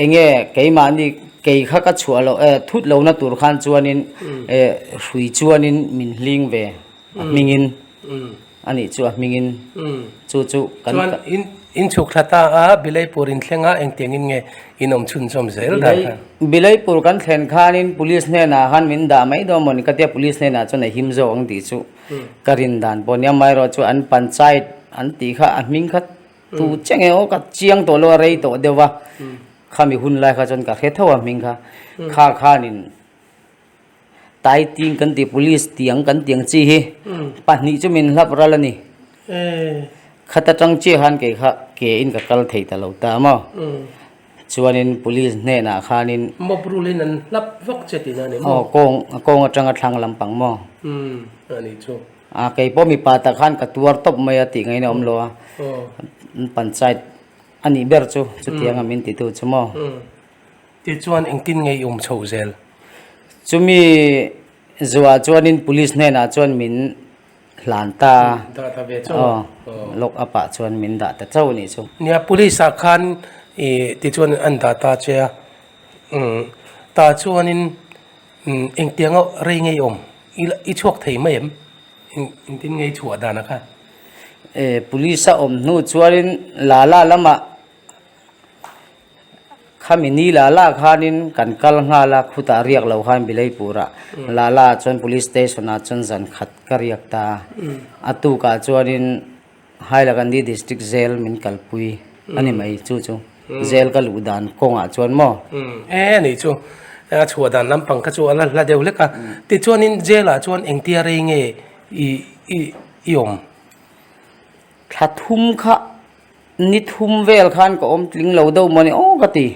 Speaker 6: Enge keimahni kei kha ka chhuah loh e thut lohna tur khan chuanin e hrui chuanin min hling ve a hmingin a nih chu a hmingin chu chu kan
Speaker 1: Chuan in in chhuk thla ta a Bileipur in thleng a engtiangin nge in awm chhunzawm zel dan khan?
Speaker 6: Bileipur kan thlen khanin police hnenah khan min dah mai dawn maw ni ka tia police hnenah chuan a him zawk ang tih chu ka rin dan pawh nia amaherawh chu an panchayat an tih kha a hming kha tu che nge aw ka chiang tawh lo a rei tawh deuh va khami hun lai kha chuan ka hre tho a hming kha kha khanin Tai ting kan tih police tiang kan tiang chi hi pahnih chu min hlap ral a ni. Khat atang chiah khan kei kha ke in ka kal thei ta lo ta maw. Chuanin police hnenah khanin
Speaker 1: Mob rule in an hlap vak che tihna a ni maw?
Speaker 6: Aw kawng kawng atanga thlang lampang maw.
Speaker 1: A nih chu.
Speaker 6: A kei pawh mipa tak khan ka tuar tawp mai a tih ngaihna awm lo a. Panchayat a nih ber chu chutianga min titu chu maw.
Speaker 1: Tichuan engtin nge i awm chhoh zel?
Speaker 6: Chumi zuah chuanin police hnenah chuan min hlan ta a.
Speaker 1: Dah ta ve chauh a?
Speaker 6: Aw, lock up ah chuan min dah ta chauh a nih chu.
Speaker 1: Nia, police ah khan i tichuan an dah ta che a. Umm, tah chuanin engtianga rei nge i awm? I chhuak thei mai em? Engtin nge i chhuah dan a kha?
Speaker 6: E, police a awm hnu chuanin Lala lamah Khami ni la la khanin kan kal nghal a, khutah riak lo khan Bileipurah la la chuan Police Station ah chuan zan khat ka riak ta a, a tukah chuanin Hailakandi District Jail min kalpui a ni mai chu chu jail ka luh dan kawngah chuan maw.
Speaker 1: E ni chu a chhuah dan lampang kha chu a la hla deuh hlek a, tichuanin jail ah chuan engtia rei nge i i i awm?
Speaker 6: Thla thum kha Ni thum vel khan ka awm tling lo deuh maw ni aw ka ti.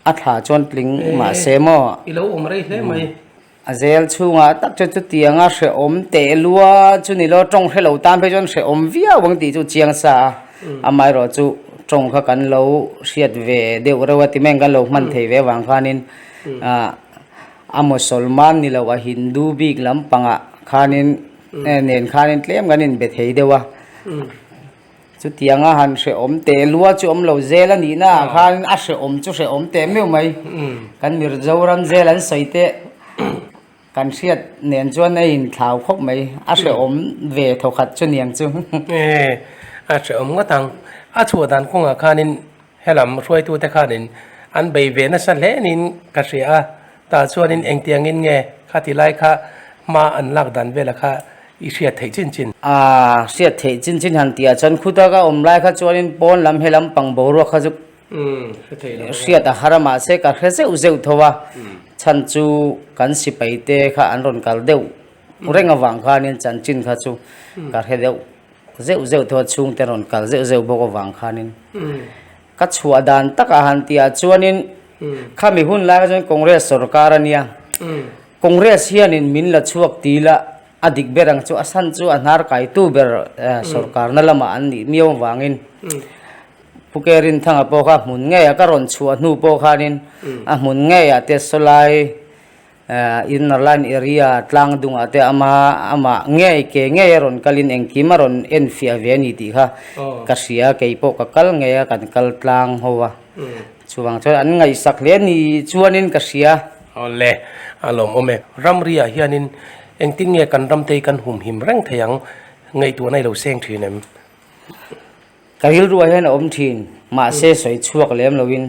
Speaker 6: A thla chuan tling mahse maw.
Speaker 1: I lo awm rei hle mai.
Speaker 6: A zel chhungah tak chuan chutianga hrehawm teh lua chu ni lo, tawng hre lo tan phei chuan hrehawm viau ang tih chu chiang sa a. Amaherawh chu tawng kha kan lo hriat ve deuh reuh a ti mai ang kan lo hman thei ve avang khanin a Mosolman ni lo a Hindu bik lampangah khanin nen khanin tlem kan inbe thei deuh a. Chutianga han hrehawm teh lua chu awm lo zel a nihna ah khan a hrehawm chu hrehawm teh meuh mai. Kan Mizoram zel an sawi teh kan hriat nen chuan a inthlau khawp mai. A hrehawm ve thawkhat chu niang chu.
Speaker 1: E, a hrehawm ngawt ang. A chhuah dan kawngah khanin helam hruaitute khanin an bei ve nasa hle niin ka hria a. Tah chuanin engtiangin nge khati lai kha hma an lak dan vela kha i hriat theih chin chin?
Speaker 6: A hriat theih chin chin han tih ah chuan khuta ka awm lai kha chuanin pawn lam he lam pang boruak kha chu hriat a har a mahse ka hre zeuh zeuh tho a, chhan chu kan sipai te kha an rawn kal deuh reng avang khanin chanchin kha chu ka hre deuh zeuh zeuh tho a chhungte rawn kal zeuh zeuh bawk avang khanin. Ka chhuah dan takah han tihah chuanin khami hun lai kha chuan Congress sorkar a nia. Congress hianin min la chhuak ti ila a dik ber ang chu a san chu a hnar kaitu ber sorkarna lamah an nih miau avangin Pu Rinthanga pawh kha hmun ngeiah ka rawn chhuah hnu pawh khanin a hmun ngeiah te sawlai Inner line area tlang dungah te ama amah ngei ke ngei a rawn kalin engkim a rawn en fiah ve a ni tih kha ka hria kei pawh ka kal ngei a kan kal tlang ho a chuvang chuan an ngaihsak hle ni chuanin ka hria.
Speaker 1: Awle a lawmawm e. Ramri ah hianin engtin nge kan ramte hi kan humhim reng thei ang ngaihtuahna i lo seng thin em?
Speaker 6: Ka rilruah hian a awm thin, mahse sawi chhuak lem loin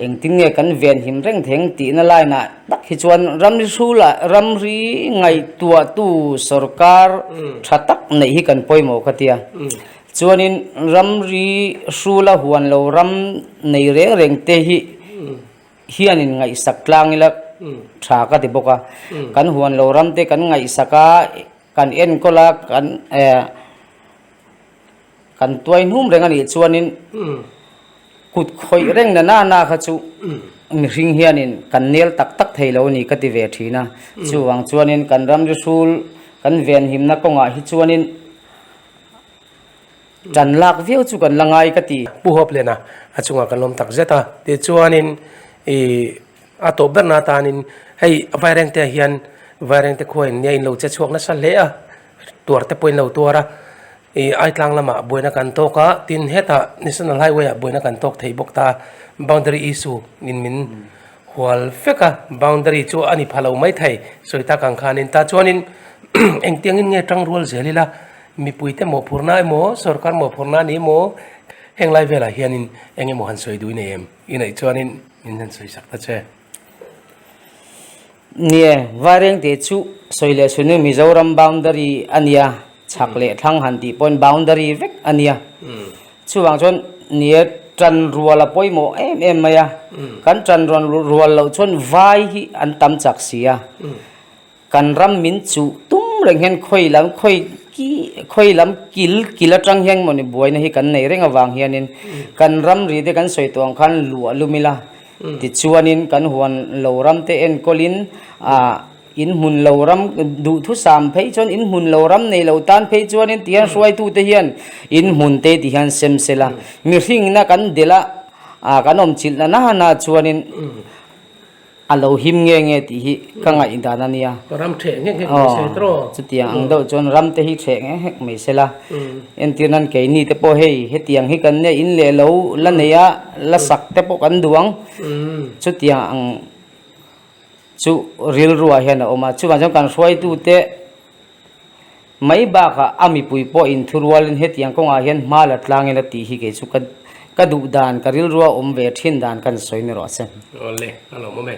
Speaker 6: engtin nge kan ven him reng theng tihna line-ah tak hi chuan ramri hrulah ramri ngaihtuahtu sorkar tha tak neih hi kan pawimawh ka tia. Chuanin ramri hrula huan lo ram nei reng reng te hi hianin ngaihsak tlang ila tha ka ti bawk a. Kan huan lo ram te kan ngaihsak a, kan enkawl a, kan Kan tuai hnum reng a nih chuanin Kut khawih reng na na na kha chu mihring hianin kan nel tak tak thei lo a ni ka ti ve thin a. Chuvang chuanin kan ramri hrul kan venhimna kawngah hi chuanin tan lak viau chu kan la ngai ka ti.
Speaker 1: Pu Hawp Lena a chungah kan lawm tak zet a, tichuanin ih a tawp berna atanin hei Vairengte ah hian Vairengte khua in nia in lo che chhuak nasa hle a, tuar te pawh in lo tuar a, ih Aitlang lamah buaina kan tawk a, tin hetah National Highway ah buaina kan tawk thei bawk ta a, boundary issue in min hual vek a, boundary chu a ni pha lo mai thei sawi tak ang khanin ta chuanin engtiangin nge tangrual zel ila Mipuite mawhphurhna emaw, sorkar mawhphurhna a ni emaw, heng lai velah hianin eng emaw han sawi duin em? I neih chuanin min han sawi sak ta che.
Speaker 6: Nie, Vairengte chu sawi leh chhun Mizoram boundary a nia, chhak leh thlang han tih pawhin boundary vek a nia. Chuvang chuan nie tan rual a pawimawh em em mai a, kan tan rual loh chuan vai hi an tam chak si a. Kan ram min chuh tum reng hian khawi lam khawi ki khawi lam kil kil atang hian mawni buaina hi kan nei reng avang hianin kan ram ri te kan sawi tawh ang khan luah lum ila tichuanin kan huan lo ram te enkawlin ah in hmun lo ram duhthusam phei chuan in hmun lo ram nei lo tan phei chuanin tihian hruaitu te hian in hmun te tihian sem sela mihringna kan delh a ah kan awm chilh na na chuanin. A lo him nge nge tih hi ka ngaih dan a nia.
Speaker 1: Ram theh nghek nghek mai se tawh.
Speaker 6: Chutiang ang deuh chuan ram te hi theh nghek nghek mai se la. Entir nan keini te pawh hei hetiang hi kan nia in leh lo la nei a, la sak te pawh kan duh ang. Chutiang ang chu rilruah hian a awm a. Chuvang chuan kan hruaitu te mai bakah a mipui pawh inthurualin hetiang kawngah hian hma la tlangin a tih hi kei chu ka ka duh dan, ka rilrua awm ve thin dan kan sawi ni rawh se.
Speaker 1: Awle, a lawm awm e.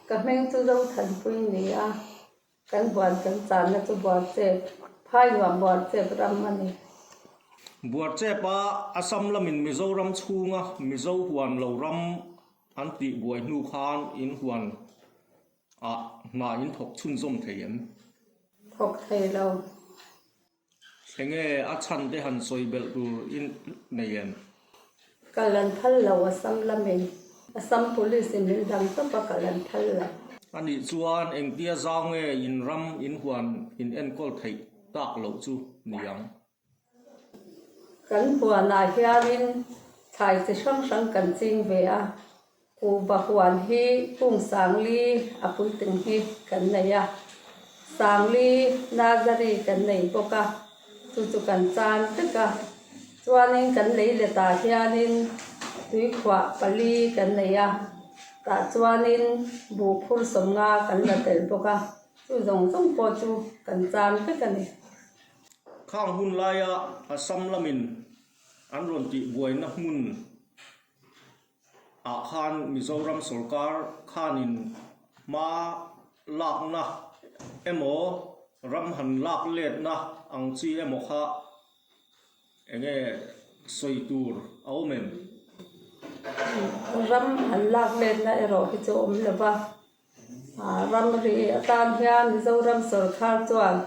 Speaker 7: Ka hming chu Zothanpui ni a, kan huan kan channa chu Buarchep, Phainuam Buarchep ram a ni.
Speaker 8: Buarchepa Assam lamin Mizoram chhunga Mizo huan lo ram an tih buai hnu khan in huan Ah, hna in thawk chhunzawm thei em?
Speaker 7: Thawk thei lo.
Speaker 8: Enge a chhan te han sawi belh tur in nei em?
Speaker 7: Kal an phal lo Assam lamin Assam Police in min dang tawp a kal an phal lo.
Speaker 8: Anih chuan engtia zau nge in ram in huan in enkawl theih tak loh chu ni ang?
Speaker 7: Kan huanah hianin thlai chi hrang hrang kan ching ve a, kuhva huan hi kung sangli a puitling hi kan nei a, sangli nursery kan nei bawk a, chu chu kan chan vek a, chuanin kan lei letah hianin tuikhuah pali kan nei a, tah chuanin buh phur sawmnga kan la tel bawk a, chu zawng zawng pawh chu kan chan vek a ni.
Speaker 8: Khang hun laia Assam lamin an rawn tih buaina hmun ah khan Mizoram sorkar khanin hma lakna emaw ram han lak letna ang chi emaw kha enge sawi tur a awm em?
Speaker 7: Ram han lak letna erawh hi chu awm lo va. Ramri atan hian Mizoram sawrkar chuan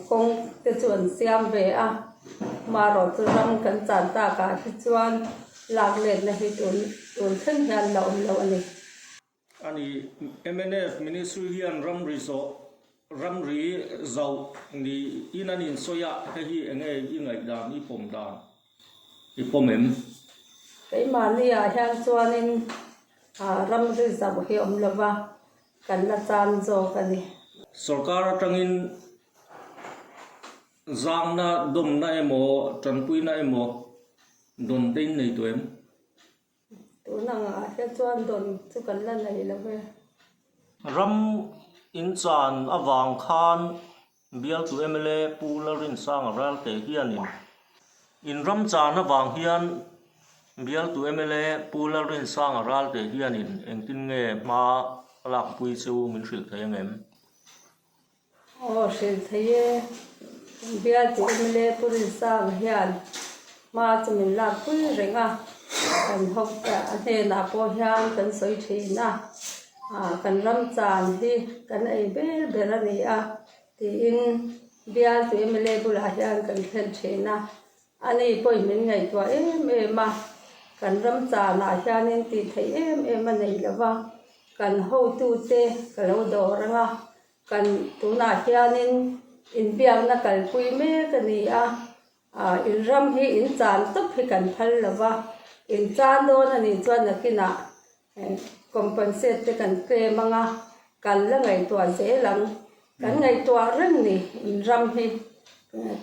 Speaker 7: kawng te chu an siam ve a, marawh chu ram kan chan takah hi chuan lak letna hi tun tun thleng hian la awm lo a ni.
Speaker 8: A ni, mnf Ministry hian ramri zawh ramri zauh niin an insawi a, hei hi enge i ngaihdan i pawm dan i pawm em?
Speaker 7: Keimahni ah hian chuanin Ramri zauh hi awm lova kan la chan zawk a ni.
Speaker 8: Sorkar atangin zangna dawmna emaw tanpuina emaw dawn te in nei tawh em?
Speaker 7: Tun angah hian chuan dawn chu kan la nei lo ve.
Speaker 8: Ram in chan avang khan Bialtu mla Pu Lalrinsanga Ralte hianin in ram chan avang hian Bialtu mla Pu Lalrinsanga Ralte hianin engtin nge hma a lakpui chu min hrilh thei ang em?
Speaker 7: Aw hrilh thei e, Bialtu mla Pu Rinsanga hian hma chu min lakpui reng a, kan hawk a hnenah pawh hian kan sawi thin a. Kan ram chan hi kan ei ber ber a ni a tiin bialtu mla bulah hian kan thlen thin a, ani pawhin min ngaihtuah em em a. Kan ram chanah hianin tih theih em em a nei lo va, kan hotute ka lo dawr ang a, kan tunah hianin inbiakna kalpui mek a ni a, ah in ram hi in chan tawp hi kan phal lo va, in chan dawn a nih chuan nakinah Compensate te kan claim ang a, kan la ngaihtuah zel ang. Kan ngaihtuah reng ni in ram hi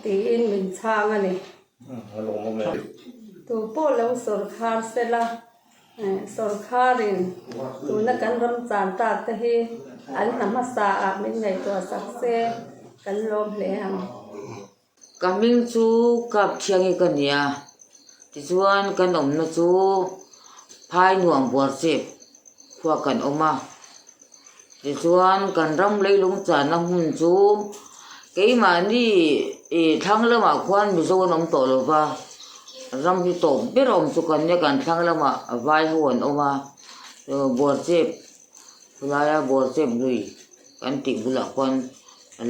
Speaker 7: tiin min chhang a ni. Tu pawh lo sawrkhar sela, sawrkharin tuna kan ram chan tak te hi an hna hmasa ah min ngaihtuah sak se kan lawm hle ang.
Speaker 9: Ka hming chu Kap Thiangi ka ni a, tichuan kan awmna chu phai nuam buar chep khua kan awm a, tichuan kan ram leilung channa hmun chu keimahni ih thlang lamah khuan Mizo an awm tawh lo va, ram hi tawp ber a awm chu kan nia kan thlang lamah vai ho an awm a, buar chep khawlaia buar chep lui. Kan tih bulah khuan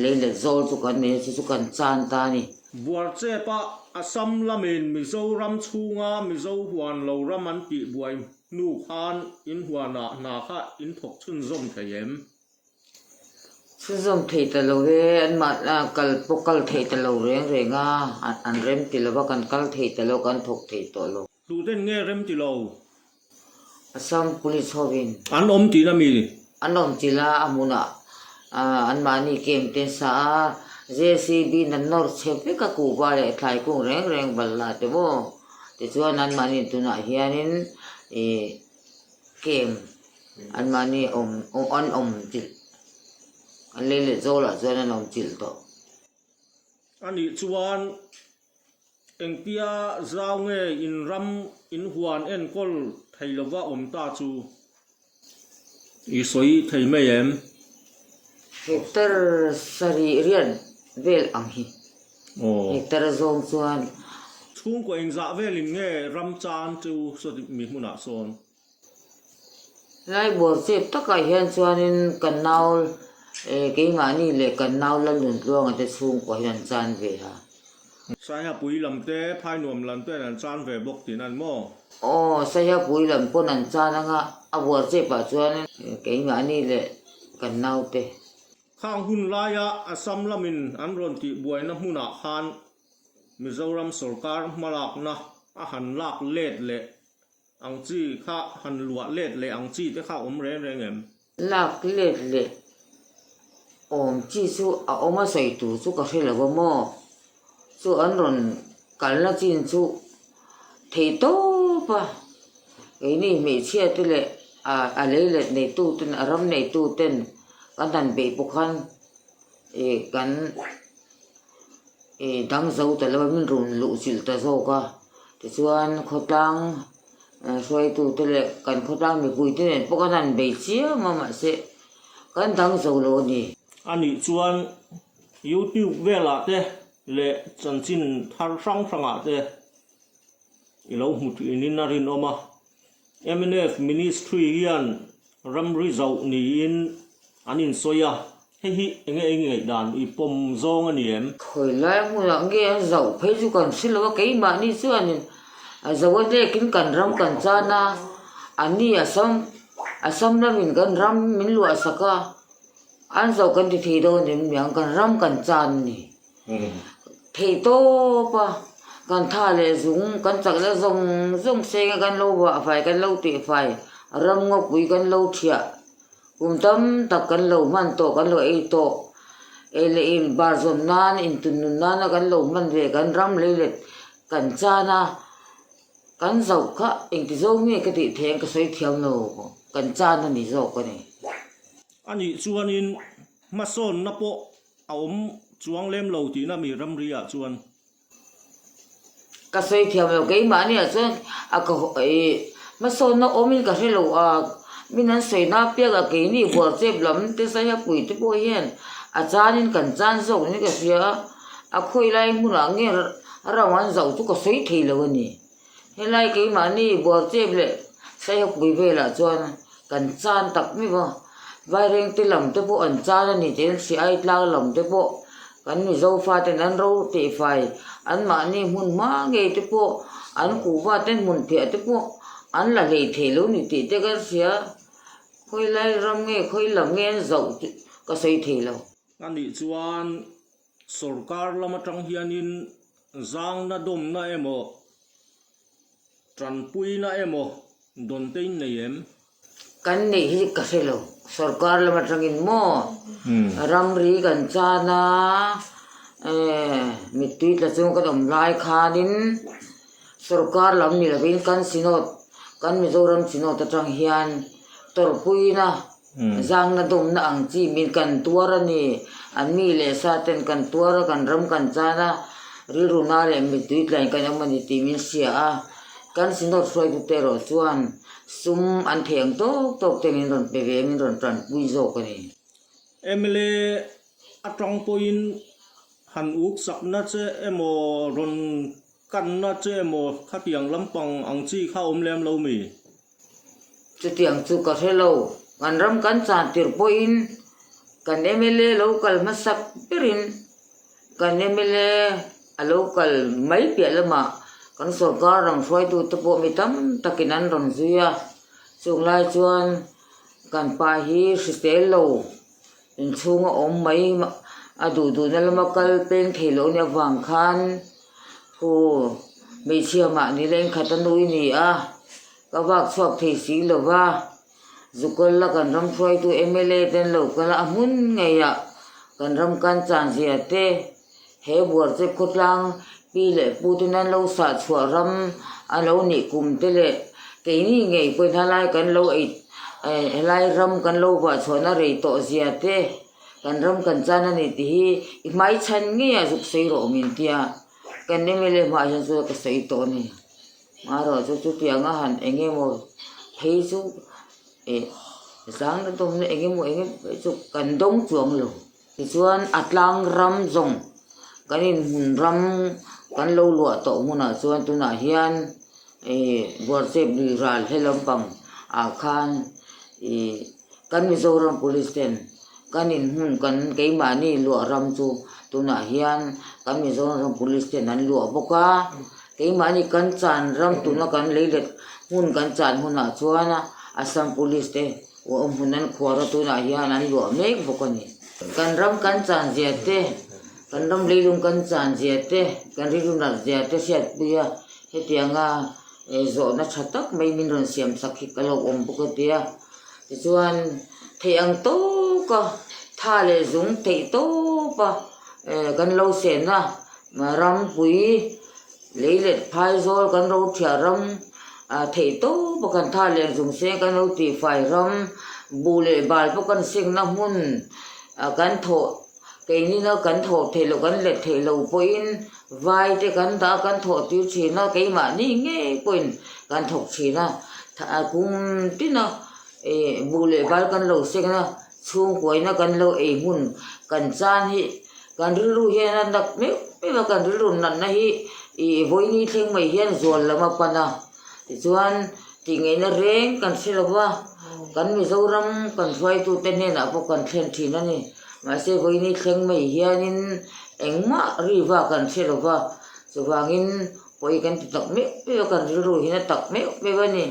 Speaker 9: lei leh zawl chu kan nei a, chu chu kan chan ta a ni.
Speaker 8: Buarchepa Assam lamin Mizoram chhunga Mizo huan lo ram an tih buai hnu khan in huanah hna kha in thawk chhunzawm thei em?
Speaker 9: Chhunzawm thei ta lo e, anmah kal pawh kal thei ta lo reng reng a, an rem ti lo va, kan kal thei ta lo, kan thawk thei tawh lo.
Speaker 8: Tuten nge rem ti lo?
Speaker 9: Assam Police hovin.
Speaker 8: An awm tihna mi?
Speaker 9: An awm chilh a, a hmunah anmahni camp te an sa a, JCB in an nawr chhe vek a kuhva leh thlai kung reng reng balh lah te maw? Tichuan anmahni tunah hianin ih camp anmahni awm an awm chilh an lei leh zawlah chuan an awm chilh tawh.
Speaker 8: Anih chuan Engtia zau nge in ram in huan enkawl thei lova awm ta chu i sawi thei mai em?
Speaker 9: Hectare sarih riat vel ang hi hectare zawng chuan.
Speaker 8: Chhungkaw engzah velin nge ram chan chu sawti mi hmunah sawn?
Speaker 9: Lai buar chep takah hian chuanin kan nau eh keimahni leh kan nau la nun tluanga te chhungkua hian an chan ve a.
Speaker 8: Saihapui lam te, Phainuam lam ten an chan ve bawk tih nan maw?
Speaker 9: Aw, Saihapui lam pawn an chan anga a buar chepah chuan keimahni leh kan nau te.
Speaker 8: Khang hun laia Assam lamin an rawn tih buaina hmunah khan Mizoram sawrkar hmalakna a han lak let leh Ang chi kha han luah let leh ang chi te kha awm reng reng em?
Speaker 9: Lak let leh awm chi chu a awm a sawi tur chu ka hre lo a maw? Chu an rawn kalna chin chu thei tawp a, keini hmeichhia te leh a lei let neitu ten a ram neitu ten kan han beih pawh khan ih kan ih dang zo ta lo a min rawn luh chilh ta zawk a tichuan khawtlang hruaitu te leh kan khawtlang mipui te nen pawh khan an bei chiam a mahse kan dang zo lo a ni.
Speaker 8: A nih chuan youtube velah te leh chanchin thar hrang hrangah te i lo hmu thinin a rinawm a. Mnf Ministry hian ramri zauh niin an insawi a, hei hi enge i ngaihdan i pawm zawng a ni em?
Speaker 9: Khawi lai hmunah nge an zauh phei chu kan hre lo a, keimahni chuanin a zauh a hnekin kan ram kan chan a, anni Assam Assam lamin kan ram min luah sak a, an zauh kan ti thei dawn em niang kan ram kan chan a ni. Theih tawp a, kan tha leh zung kan chak na zawng zawng seng a kan lo vah fai kan lo tih fai ram ngawpui kan lo thiah kum tam tak kan lo hman tawh kan lo ei tawh ei leh in bar zawn nan intun nun nana kan lo hman ve kan ram lei let kan chan a kan zoh kha engti zawng nge ka tih theih ang ka sawi thiam lo kan chan a ni zawk a ni.
Speaker 8: Anih chuanin hmasawnna pawh A awm chuang lem lo tihna mi ramri ah chuan.
Speaker 9: Ka sawi thiam lo keimahni ah chuan a ka ih hmasawnna awmin ka hre lo a, min an sawi na piak a keini buarchep lam te saia pui te pawh hian a chanin kan chan zawk niin ka hria a, a khawi lai hmunah nge ram an zauh chu ka sawi thei lo a ni. Helai keimahni buarchep leh saihawkpui velah chuan kan chan tak mek a, Vairengte lam te pawh an chan a ni tih an hria a, Aitlang lam te pawh. Kan Mizo faten an ro tihfai anmahni hmun hma ngei te pawh an kuhva te hmun phiah te pawh an la hlei thei lo ni tih te ka hria. Khawilai ram nge khawi lam nge an zauh tih ka sawi thei lo.
Speaker 8: A nih chuan sorkar lam atang hianin zangna dawmna emaw tanpuina emaw dawn te in nei em?
Speaker 9: Kan neih hi ka hre lo. Sorkar lam atangin maw ramri kan chan a, mittui tla chung kan awm lai khanin sorkar lam ni lovin kan synod, kan Mizoram synod atang hian tawrhpuina Zangna dawmna ang chi min kan tuar a ni. An mi leh sa ten kan tuar a, kan ram kan chan a, rilru na leh mittui tlain kan awm a ni tih min hria a. Kan Synod hruaitute erawh chuan sum an thei ang tawk tawk te min rawn pe ve a, min rawn tanpui zawk a ni.
Speaker 8: Mla atang pawhin han uk sakna che emaw rawn kanna che emaw khatiang lampang ang chi kha awm lem lo mi?
Speaker 9: Chutiang chu ka hre lo. Kan ram kan chan tirh pawhin kan mla lo kal hmasak berin kan mla a lo kal mai piah lamah kan sorkar ram hruaitute pawh mi tam takin an rawn zui a. Chung lai chuan kan pa hi hrisel lo inchhunga awm mai a duh duhna lama kal peng thei loh nia avang khan Pu hmeichhia mahni leng khat a nui ni a, ka vak chhuak thei si lo va, Zukawla kan ram hruaitu mla te an lo kal a, a hmun ngeiah kan ram kan chan zia te, he Buarchep khawtlang pi leh pu ten an lo sah chhuah ram a lo nih kum te leh keini ngei pawhin helai kan lo ei helai ram kan lo vah chhuahna rei tawh zia te. Kan ram kan chan a ni tih hi i hmai chhan ngei a zuk sawi rawh min tia kan mla hmaah hian chuan ka sawi tawh a ni. Marawh chu chutianga han eng emaw phei chu eh zangna dawmna eng emaw eng emaw phei chu kan dawng chuang lo. Tichuan a tlang ram zawng kan inhmun ram kan lo luah tawh hmunah chuan tunah hian eh Buarchep lui ral he lampang ah khan ih. Kan Mizoram Police ten kan inhmun kan keimahni luah ram chu tunah hian kan Mizoram Police ten an luah bawk a, keimahni kan chan ram tuna kan lei let hmun kan chan hunah chuan Assam Police te awm hmun an khuar a tunah hian an luah mek bawk a ni. Kan ram kan chan zia te, kan ram leilung kan chan zia te, kan rilru nat zia te hriatpui a hetianga zawhna tha tak mai min rawn siam sak hi ka lo awm bawk a tia. Tichuan theih ang tawka tha leh zung theih tawpa kan lo sehna rampui lei leh phaizawl kan ro thiah ram theih tawpa kan tha leh zung seng kan lo tihfai ram buh leh bal pawh kan sengna hmun kan thawh Keinina kan thawh theih loh kan let theih loh pawhin vai te kan dah a kan thawh tir thin a, keimahni ngei pawhin kan thawk thin a, kum tina ih buh leh val kan lo seng a, chhungkuaina kan lo ei hmun kan chan hi kan rilru hian a nak meuh meuh a, kan rilru natna hi ih vawiini thleng mai hian zual lam a pan a, tichuan tih ngaihna reng kan hre lo va, kan Mizoram kan hruaitute hnenah pawh kan thlen thin a ni. Mahse vawiini thleng mai hianin engmah riva kan hre lo va, chuvangin pawi kan ti tak meuh meuh a, kan rilru hian a tak meuh meuh a ni.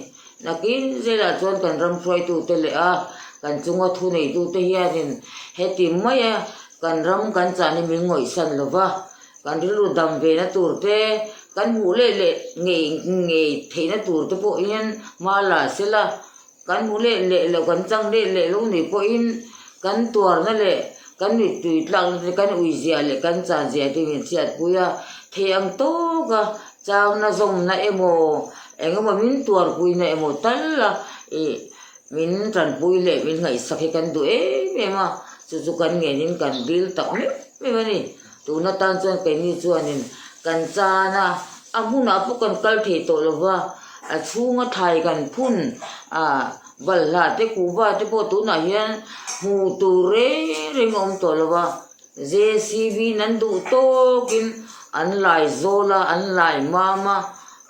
Speaker 9: Nakin zelah chuan kan ram hruaitute leh a kan chunga thuneitute hianin heti maia kan ram kan chan hi min ngawihsan lo va, kan rilru dam vena tur te, kan hmuh leh leh ngei ngei theihna tur te pawh hian hma la sela. Kan hmu leh leh lo, kan chang leh leh lo ni pawhin kan tuarna leh kan mittui tlakna te, kan uizia leh kan chanzia te min hriatpui a, thei ang tawka changna zawmna emaw eng emaw min tuarpuina emaw tal a ih min tanpui leh min ngaihsak hi kan duh em em a, chu chu kan ngenin kan dil tak meuh meuh a ni. Tun atan chuan keini chuanin kan chan a, a hmunah pawh kan kal thei tawh lo va, a chhunga thlai kan phun a balhla te kuhva te pawh tunah hian hmuh tur reng reng a awm tawh lo va, JCB in an duh tawkin an lai zawl a, an lai mam a,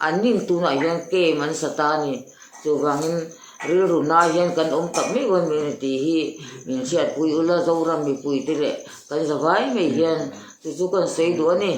Speaker 9: an nin tunah hian camp an sa ta a ni. Chuvangin. Rilru na hian kan awm tak meuh a ni tih hi min hriatpui ula Zoram mipuite leh kan zavai mai hian chu chu kan sawi duh a ni.